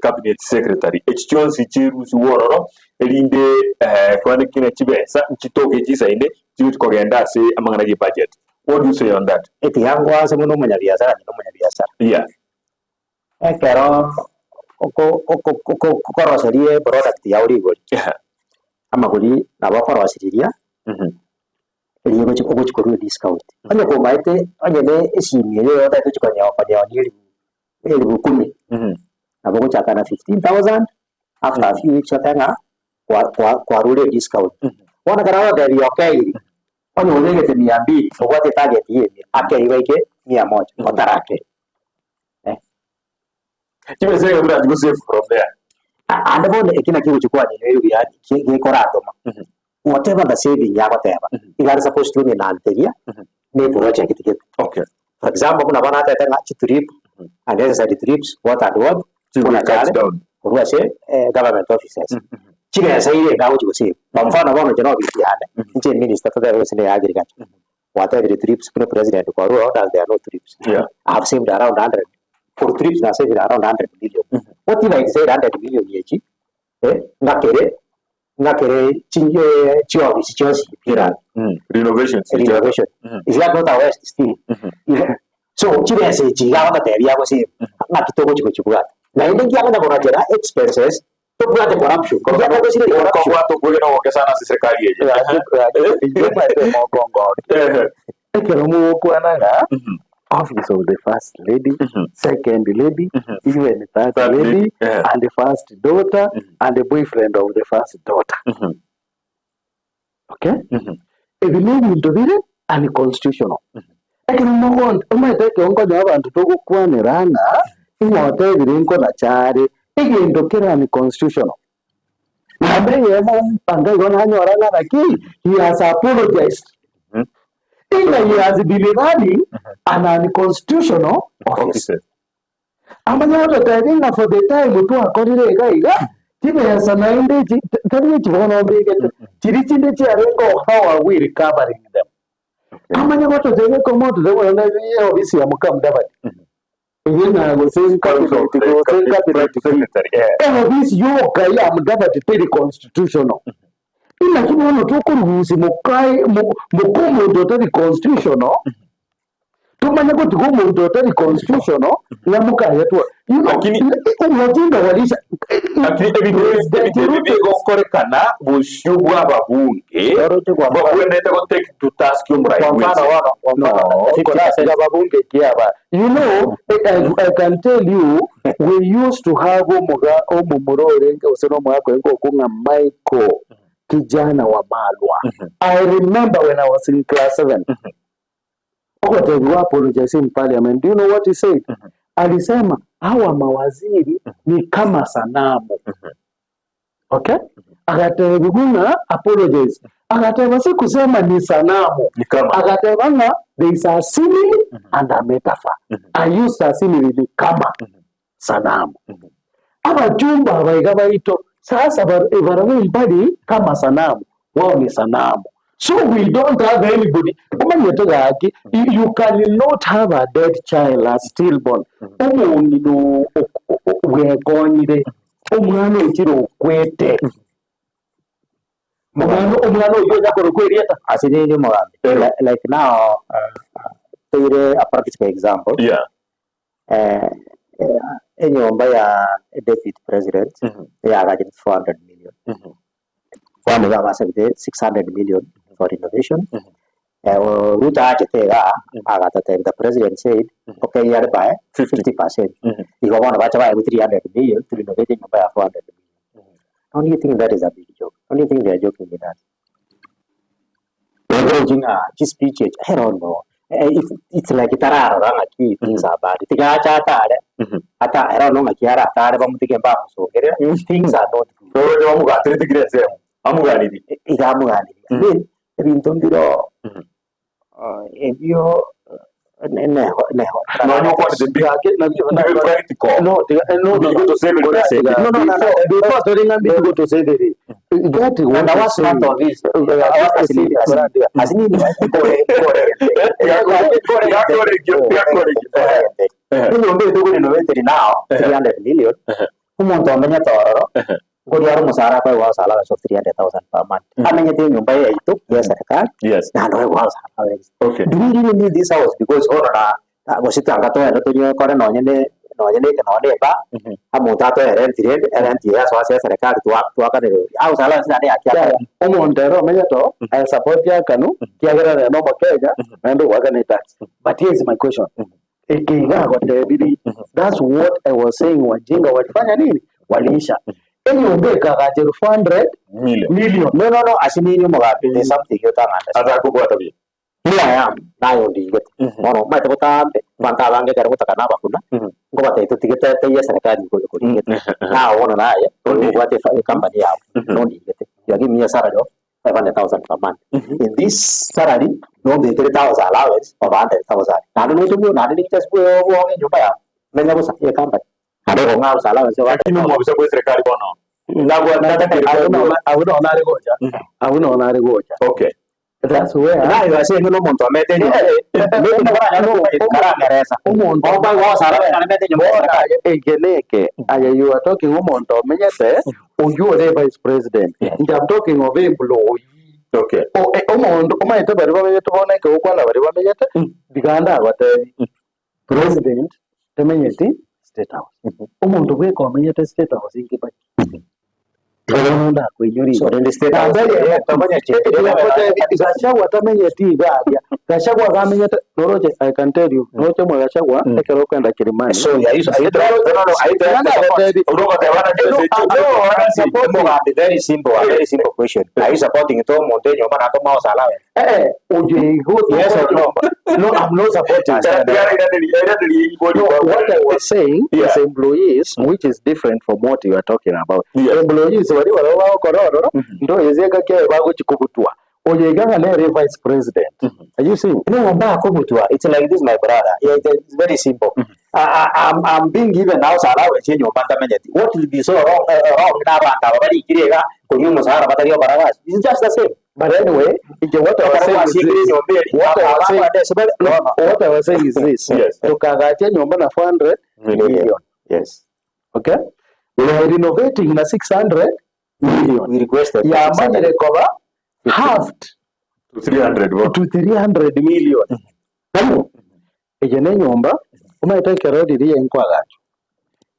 cabinet secretary. Echi chionsi chirusiwe ororo erinde kwane kina chibesa nchitoke chisaine chigochi kogenda ase amang'ana ge budget. What do you say on that? Etiga ngoase buna omonyabiasara ninde omonyabiasara. Ekero oko oko oko okoroseria eproduct yago rigori, amagori nabo okoroseriria, erio ogochi ogochi korwa ediscount. Onye komaete onye na esimi eye otagete gochi konye konyeonia elifu elifu kumi, nabo ogochaka na 15,000, after a few weeks otebe ng'a kwa kwa kwarure ediscount. Bono ekero ogotebia okeiri, onye obegete mia mbili, obwate etarget ya emia, akei baike mia moja, otarakei. Chibesa iga buna go save from there. Ande bono eki nakio ogochia kwanyenywa erubi yaani gekoratoma. Whatever the saving yagoteba, iga are supposed to onyenanteria na eproject gete. For example, buna bono atete ng'a chitrip, unnecessary trips, what and what, buna Cut chare, down. korwa ase government offices. Chibesa ire iga agochi gosave. Kwa mfano bono inche na ofisi yane, inche eminister totebe gose na agriculture, gwatebire trips buna president kwarure orders there are no trips. I have saved around 100, for trips na saved around 100 million. What if I say 100 million echi, ng'akere, ng'akere chiofisi chionsi pirani. Renovations. Renovation. Is that not a waste still? So chibesa echi iga agototebia agosave, ng'aki togochi gochibwata. Naende nkiagenda korachera expenses, tobwate corruption. Nkiagenda gosire corruption. Kobwata okwegena ogoke sana ase serikali eye. Ekero mogokwana ng'a office of the first lady, second lady, even third Third lady, lady, yeah. and the first daughter, and the boyfriend of the first daughter. Okay? Ebi ne ebinto bire unconstitutional. Ekero mogonto omanyete ekero nkonya abanto togokwanera ng'a ing'o otebire nkonacha are, egento kere unconstitutional. Namba eyemo anga igo nanyora ng'a naki he has apologized ing'a he has been running an unconstitutional office. Amanye gototebia ng'a for the time twakorire iga iga, chibesa naende echi tari echi bono mbegete, chiria chinde chiarenge oo how are we recovering them? Amanye gototebia ekero mototebia bono nere eofisi ya Muka Mudavadi, eye na gose cabinet gose cabinet ki, eofisi yoka ya Mudavadi teri constitutional. Inaki bono tokorusia mokae moka omonto otari constitutional, tomanye gotiga omonto otari constitutional ng'a mokayetwa. You know, Lakini- wajinga walisha Lakini ebinto President ebinto ebi Ruto bigokorekana bosio bwa ababunge Oroche kwa mfano- babwenerete go take to task omorai kwa mfano bwense. bono kwa No, mfano 50% ababunge kiaba. You know, I can tell you, we used to have omuga omomura orenge gose na omogaka orenge okong'a Michael Kijana wa Malwa. I remember when I was in class 7. Ogotebiwa apologize in parliament. Do you know what he said? Alisema hawa mawaziri ni kama sanamu. Okay? Agatebiwa ng'a apologize. Agateba si kusema ni sanamu. Ni kama Agateba ng'a there is a simile and a metaphor. I used a simile ni kama sanamu. Abachumba abaiga baito sasa barabwo mbari kama sanamu wao ni sanamu. So we don't have anybody. Omanyete gaki you cannot have a dead child a stillborn. Omong'ina bwekonyire omwana ochire okwete omwana omwana oywo onyakora okwerieta Ase nini omogambi like now toire a practical example yeah. Enyomba ya deputy president yagachire 400 million. Bono iga basabete 600 million for renovation. Ruto achete iga agatotebia the president said okay yare by 50%. Igo bono bacha baegwa 300 million to renovate enyomba ya 400 million. Don't you think that is a big joke? Don't you think they are joking with us? Ng'a chispeech echi, I don't know. If it's like tararora ng'aki things are bad. Tigacha atare. Ata I don't know ng'aki aratare bamutige mbamusokerera. Things are not good. Oroche bamugaterete kera ensemo amuganirie. Iga amuganirie. I mean, ebinto mbiro ebio neho neho. Nonya okwanete mbi practical. No, no, no, Biko to save no, it. no, no, no, before telling me to go to say that, that And what the you worst say, part of this, asinini enyomba etokorenovateri now 300 million omonto amenyete ororo ngori are omusara akoegwa house allowance of 300,000 per month amenyete enyomba yaito ya serikali Yes. naende oegwa house allowance. Okay. Do we really need this house? Because bono na gose twanga twende tonyekore nonye ne nonye ne nonye eba omonto atoe rent rende erent eye ase ase eserikali twakanere house allowance naende yakiakare omonto ere omenyete oo, I support yakanu, kiagera nere nomokenya, naende ogwakana tax. But here is my question. Ekiga agotebiri, that's what I was saying wajinga walifanya nini? Waliisha. Enyomba ekagacherwa 400 Million. million. No, no, no, asinini omogambi, there's something you don't understand. Atakobwata buya. Here I am, nayo ndigete. Bono omanyete botambe, abanto abange ekero gotaka nabakuna, nkobatebia totige teiyo eserikali igoro korigete. Naye bono naye, obwate ecompany yabo, nondigete. You are giving me a salary of 500,000 per month. In this salary, nombekerete house allowance of 100,000. Naende nochobua naende nichasibwe obwonge enyomba yabo. Menya bosa ecompany. Naende okong'a house allowance of Lakini 100,000. omwabisa bwa eserikali bono. Abwo nono are gocha. Abwo nono are gocha. Okay. That's where Naye ase eng'e nomonto omete enyomba. Karangeresa. omonto Okoigwa house allowance naende omete enyomba ya serikali. eke neke aya you are talking omonto omenyete oyu ore vice president. Inche I'm talking of employee. Okay. Omonto omanyete baria bamenyete bono eke gokwana baria bamenyete ndiganda agotebi president temenyeti state house. Omonto bweka omenyete state house inke baki. Bono ndakoinyora So then the state house. Gachagua tamenyeti igaria Gachagua gamenyete noroche I can tell you noroche mwe Gachagua ekero okenda Kilimani So yeah, you, are you trying, no, no, are you trying to support? supporting? Omogambi, very simple, a very simple question. Are you supporting to omonto enyomba na toma osalawe? Eh, oyo igo Yes or no? No, I'm not supporting. No, what I was saying is employees, which is different from what you are talking about. Employees bari baraba bagokorora ndo ezeka kia bagochikobutwa. Oyo iga nere vice president. Are you seeing? No, mbakobutwa. It's like this, my brother. Yeah, it's very simple. I'm being given house allowance enyomba ntamenyeti. What will be so wrong, wrong n'abantu aba barikire iga konywa omusahara batari okora gasi? It's just the same. But anyway, ije what I was saying is this. What I was saying, no, what I was saying is this. Yes. Tukagatia nyumba na 400 million. Yes. Okay? We are renovating na 600 million. We requested. Yamanyire koba halved 300 bo. to 300 million. Namo eye ne nyomba umaete ekero riria enkwagacho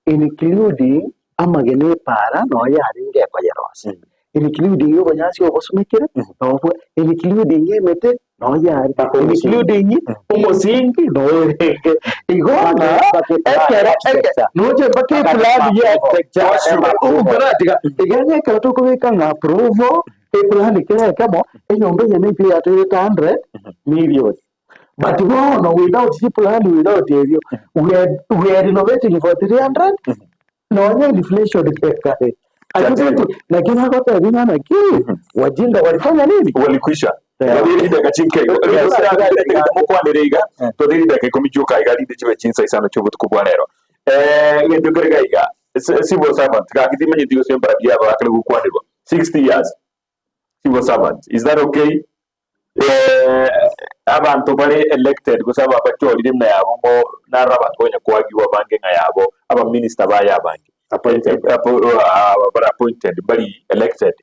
including amagena epara noyo yarenge ekoyerosa including obonyansi obosumekere nobwe including emete noyo yari including omosingi noyorenge igona ekero noche mpaka eplan ya architecture okoratiga iganya ekero tokobeka ng'a approval eplan kera ekemo enyomba eye neipe yatwerete 100 million. But bono without plan, without ebyo, we are renovating for 300. Nonya inflation kekare. Lakini hakote ng'ana ki wajinga walifanya nini? Walikwisha. Twathire ndagĩka chinke mukwanire iga twathire ndagĩka ikumi chioka iga rinde chibe chinsa isano chia obotuko bwa rero gento kere gaiga civil servant gakitimenyeti gose mbarabi yaba akere gokwanirwa 60 years civil servant, is that okay? Abanto bare elected gose aba bachorire muna yabo mo naro abanto konya kwagiwa bange ng'a yabo aba minister baye abange Appointed. Bara appointed bari elected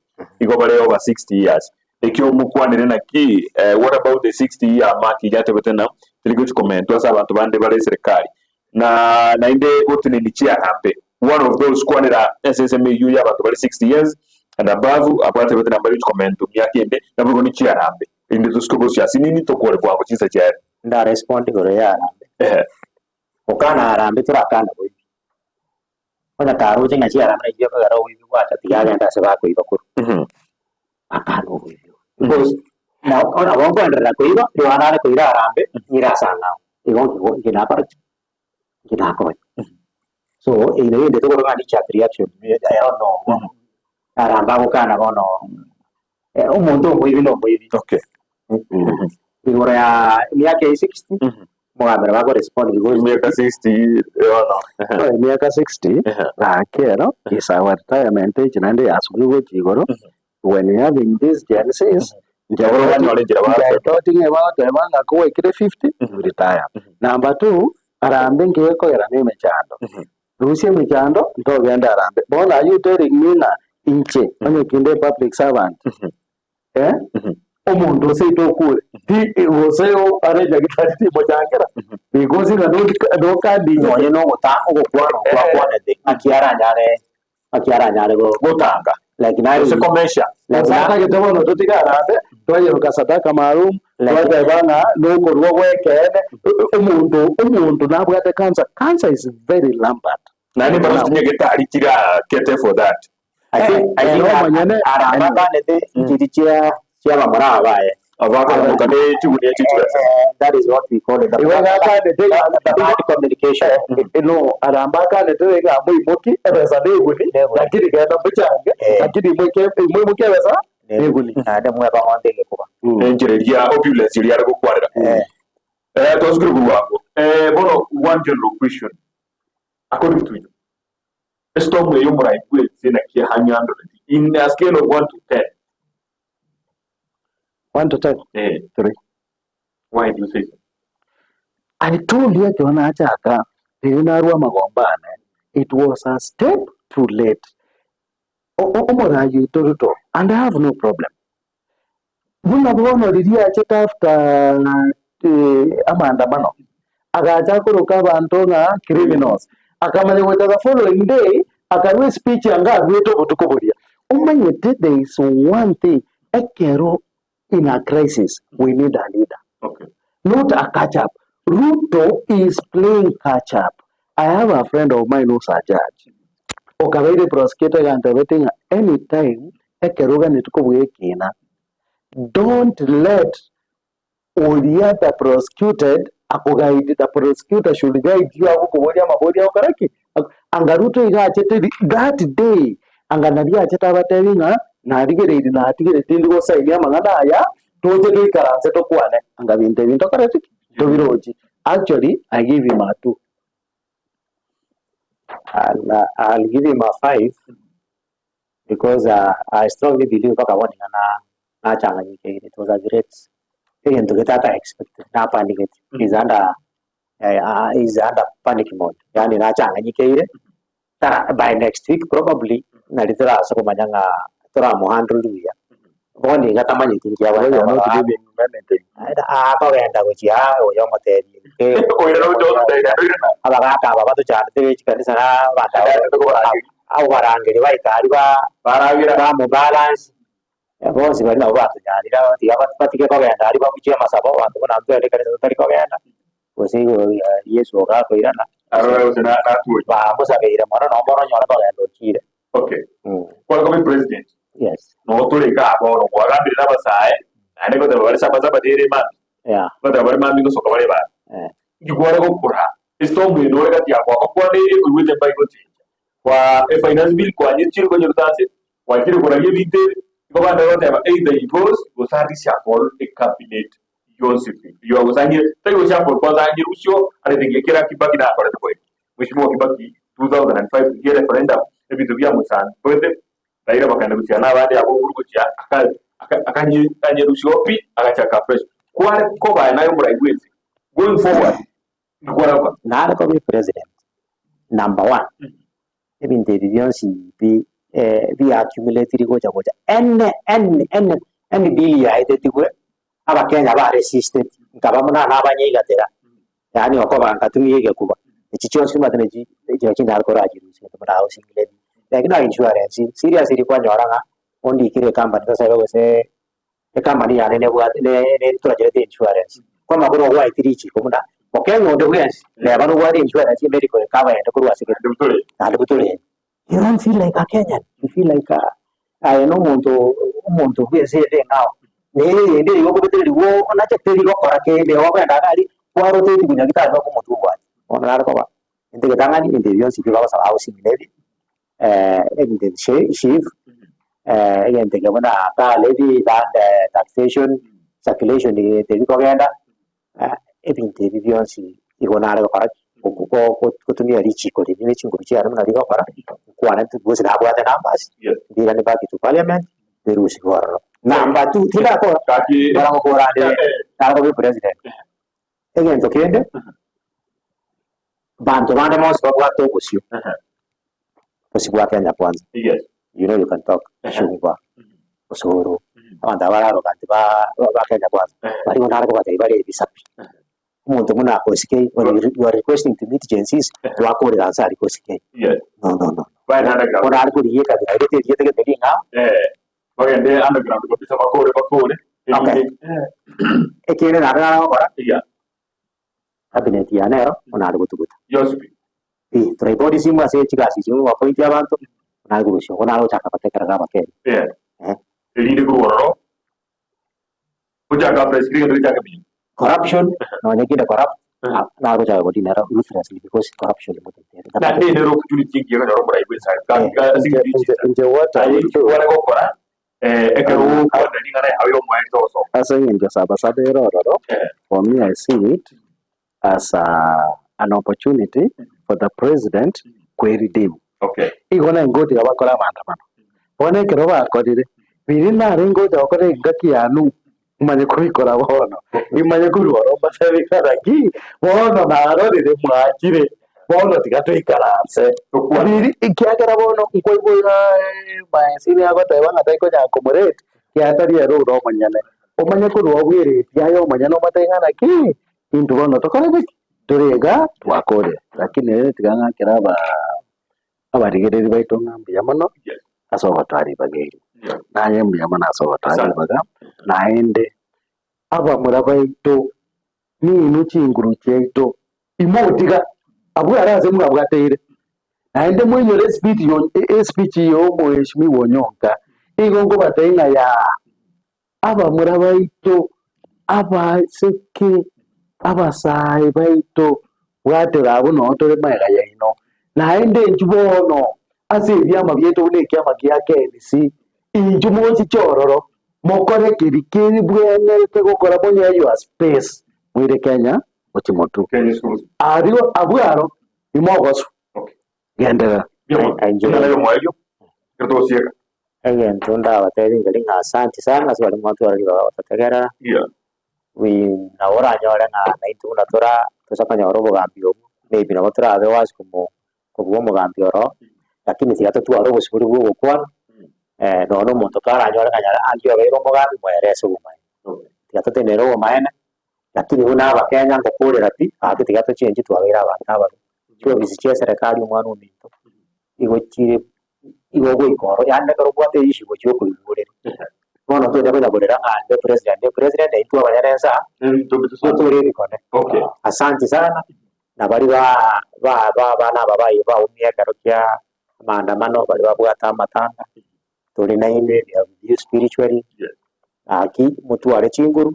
igo bare over 60 years ekio mukwanire naki? What about the 60 year mark yatebete na tiri comment ase abantu bande bare serikali na nainde gotineni chiarambe one of those kwanira SSMU ya abantu bari 60 years and above abwatebete na bari comment myaka ende nabugo ni chiarambe inde tusikobo siasi nini tokore bwango chinsa chia Nda respond igoro ya arambe. Okana arambe turakana boibi. Onya karoche ng'a chiarambe naikio kogera oboibi bwacha tigagenda ase bakoiba korwa. Akana oboibi. Because na ona bonkoenderera koiba, rigo nare koira arambe, nyira asang'ao. Igo nkigo nkinakora ki? Nkinakonya. So ino yende tokoro ng'a ni chat reaction. I don't know. Arambe agokana bono. Omonto omoibi na omoibi. Igoro ya miaka ya 60 mugambira bako respond because Miaka 60 yono. Emiaka 60 gakero is our retirement age naende yasubire gochia igoro when you having these Gen Zs. Njagoro banyore njira ba Njaitotinge bagoteba ng'a kowaikire 50 you retire. Number two, arambe nkegekogera na emechando rusia emechando ntogenda arambe bono are you telling me ng'a inche onye kinde public servant omonto oseite okure ti gose are nyagetari timochangera because ng'a nokandi nonye nogota ogokwana okwakwanete ng'aki aranyare ng'aki aranyare gotanga like nari gose komesha like na Osatagete bono totiga arambe twayeruka sadaka maalum twateba ng'a nokorwa gwekene omonto omonto nabwate cancer. Cancer is very rampant. Nani barasinyegeta kira kete for that. I think Eh, omonyene aramba banete nchiri chia chia bamura abaye abakamuka ne chiguni echi chibesa. That is what we call it the, Igo gakanete the bad communication. No aramba akanete iga moimoki ebesa neguni Neguni. lakini genda muchange lakini imwimoki ebesa neguni. Naende mweba ng'onde gekuba. Enjereria opulence iria ari gokwarera twasukire kurwako bono one general question: according to you, storm eyo muraigwetse na kiahanyandoreti in a scale of 1 to 10? 1 to 10? 3. Why do you say so? I told you John achaka riri magombane it was a step too late. Omorayi Ruto, and I have no problem buna bono riria achete after amaandamano agacha koroka abanto ng'a criminals akamanya gocha the following day akarua speech anga arwete obotuko boria omanyete there is one thing ekero in a crisis we need a leader, not a catch up. Ruto is playing catch up. I have a friend of mine who's a judge. Okabeire prosecutor iga antebetie ng'a anytime ekero oganeti kobua ekina, don't let oria the prosecuted akoguide, the prosecutor should guide you agokoboria amaborio agokora ki? Anga Ruto iga achete that day, anga nario achete abatebi ng'a narigereirie natigeretie tindi gosainia amang'ana aya, toche toikaranse tokwane, anga binto ebi ntokoreti ki? Tobirochi. Actually, I give him a two. I'll, I'll give him a five because I strongly believe mpaka bono iga na nachanganyikeire it was a great egento gete ata expected napaniketi is under is under panic mode yaani nachanganyikeire tara by next week probably nari torase komanya ng'a toramohandle buya bono iga tamanyeti nki Well, you are not giving him anything. akogenda gochia aa oyo omotebi abagaka aba batochandete be chikanisa na abanto aba abarangeria baika aria ba bamobalance bonsi baria nabo batonyarire aba tiga batige kogenda aria babuche amasabo abanto buna intwe togende ekanisa totari kogenda gose igoro ya Yesu ogakoirana bamosabeire mono nabo bono onyore kogenda ochire. Okay. Kware koba president. Yes. Notore igaa bono kwagambire na abasae naende goteba bare saba saba ere mambia. Yeah. Goteba bare mambia gosoka bare ebara. Eh. Inki kware gokora estorm eye nore gati ya kwabakwaneire oigwete mbai gochencha. Kwa efinance bill kwanyechire konyeruta ase gwachire koraria ebinto ebi igo bande bagoteba either he goes gose areshuffle ecabinet yonsi pi. Yo gose ang'e tari goshuffle kwanza anyerusie arete kera Kibaki nakorete boigo. Mheshimiwa Kibaki 2005 rigia referendum ebinto biamosantoete Raila bakagenda gochia na abande abo Uhuru gochia akanyerusia pi agachaka afresh. Kware koba naye omorai bwense going forward inki kware gokora? Nare koba epresident number one ebinto ebi bionsi bi bi accumulatiri gocha gocha any any any any bill yaetetigwe abakenya ba resisted nkaba buna nabanyeigatera yaani okoba nkatumia egekuba echi chionsi omanyete nachi chira chinyare korachirusia buna housing levy lakini na insurance seriously kwanyora ng'a ondikire ecompany tosabe gose ecompany yane nebwate ne ntoracherete insurance kwamanya korwa gwaetire richiko buna mokenya onde bwensi neba nobwate insurance ya medical cover ende korwa ase gete naende butoreti. You don't feel like a Kenyan, you feel like a aye na omonto omonto bwense ende eng'ao. Na eye eyende nigo okobetererigwa onache teri gokora kende igo okogenda iga aria kwaroteti bunya gitari mpaka omotwe obwate. Bono nare koba egento egetang'ani ebinto ebi bionsi ebi bagosaba housing levy, ebinto ebi shi SHIF, egento eke buna car levy, land taxation, circulation ebinto ebi bikogenda. Ebinto ebi bionsi igo nare gokora ki? Gotumia richiko riria ne chinguru chiane buna rigokora, nkwane gose nabwate numbers, mbirane back to parliament, mbirusigwe ororo. Number two, tindakora, bara gokora ande rende, nare koba epresident. Egento kende, banto bande bonsi babwate obosio, bosio bwa Kenya kwanza, you know you can talk, Gachagua, Osoro, abanto aba bare arrogant ba ba Kenya kwanza, baria bono nare kobatebia bare ebisapi. Omonto buna Koskei, when you are requesting to meet Gen Zs, gwakorera nse aria Koskei. No, no, no. Bono are korigia ekabira ere teriete gete ring'ao. Bagende underground kabisa bakore bakore. Okay. Ekende naende nare gokora, cabinet yane ero, bono nare gotuguta. Yonsi pi. Pi, tribalism ase chigasi echi goapoint abanto, nare korusia obo nare gochaka gotekerera abakenya. Erinde korwa ororo, gochaka afresh, kera egento gechake buya. Corruption, nonye kinde corrupt, nare gochaka godina ero ruthlessly because corruption Naende nere opportunity engiya okonyora omorai bwe ense ase Inche, eng'encho inche, inche what I aye would do kware gokora ekero ogokwana ring'ana yago ya omoerio togosoma. ase eng'encho sabasaba ere ororo, for me I see it as a, an opportunity for the president kweredeem. Okay. Igo nengotiga bakore amaandamano. Bono ekero bakorire, riria narenge gocha gokora engaki yanu, imanye kobikora bono, imanye korwa oro mbatebi ng'a naki, bono narorire mwachire, bono tiga toikaranse. Riria ekiagera bono nkwaigwa iga maesini agoteba ng'a taikonyara komorate, kiatari ere ore omonyene. Omanye korwa obwereti aye omonyene omotebi ng'a naki, intwe bono tokorete ki? Tore igaa twakorire. Lakini ere tiga ng'akere aba abarigereria baito ng'a mbuya mono ase ogotoa ribaga eri. Naye mbuya mono ase ogotoa ribaga, naende abamura baito ninwe chinguru chiaito, imotiga abwo are ase mwabwateire. Naende moinyore espeech yo espeech ya omoheshimiwa Onyonka, igo nkobatebia ng'a yaa, abamura baito, abaiseke, abasae baito, bwatera abwo noo tore magega yaino. Naende intwe bono ase ebiama biaito buna ekiama gia KNC, intwe mochiche ororo, mokore keria kebwenerete gokora monye your space, moire Kenya gochia motwe. Aria abwo aro imogoswa. Genderera. Egento ndabatebie nkeri ng'a asanti sana ase baria mwatwara ribaga gototegerera, we nabo oranyore ng'a naintwe buna tora tosa konyora obogambi obwo, maybe nabo torabe wasi komo kobua omogambi oro, lakini tiga totware obosibore bwa ogokwana, nonya na omonto karanyore ng'a nyare aria obeire omogambi mwerese obomaene. Tiga totenere obomaene, Lakini buna abakenya ngokorera pi, gaki tiga tochenchie twabeire abanto ababe. Chiofisi chia eserekari omwana ominto, igo chire igo ogoika oro, yaani ekero obwate issue gochia okoigorera. Bono tonya konya korera ng'a nde president nde president na intwe abanyene ense aa, totore ebikone. Asanti sana, na baria ba ba ba abana aba baye baumia ekero kia maandamano, baria babwate amatanga, tore nainwe, we are with you spiritually, gaki motware chinguru,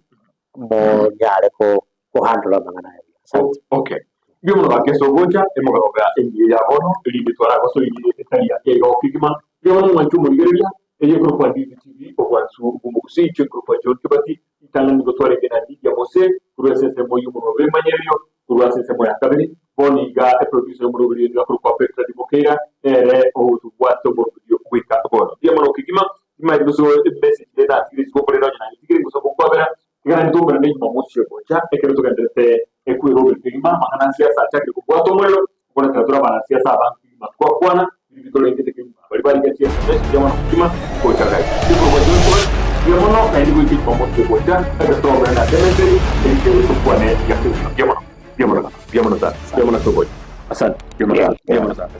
monyare ko kohandle amang'ana aya buya. Asante. Okay. Mbuya mono gaki ase ogocha emogoroba eye ya bono erinde twaragosoirie etari yake iga kegima. Mbuya mono mwanche omorigereria eye ekorokwa Ndizi TV obwansu bw'omogusii inche nkorokwa John Kibati ritang'ani nigo twarenge na Lydia Mose korwa ase ensemo y'omonwa bw'emanyererio korwa ase ensemo ya kabere bono iga eproducer y'omoroberi nigo akorokwa Bertrand Mokeira nere otobwate omoroberio goika bono. Mbuya mono kegima Timanyeti gose emessage ere natigire isiko korende onye nanyetigire gose ogokwabera, tiga naende toumerane Jumamosi egocha ekero togenderete ekweroberi kegima amang'ana a siasa achakire kobwata omorero, okoretera tore abanasiasa abange kegima twakwana biri bitorengete kegima baria barigetie SMS mbuya mono kegima gocha gaiga. Ekorokwa John Kibaki mbuya mono naende goika Jumamosi egocha ekero toraomerane ase emesa eye erinde tokwane buya kegima. Mbuya mono, mbuya mono sana, mbuya mono sana, mbuya mono ase ogocha. Asante, mbuya mono sana, mbuya mono sana.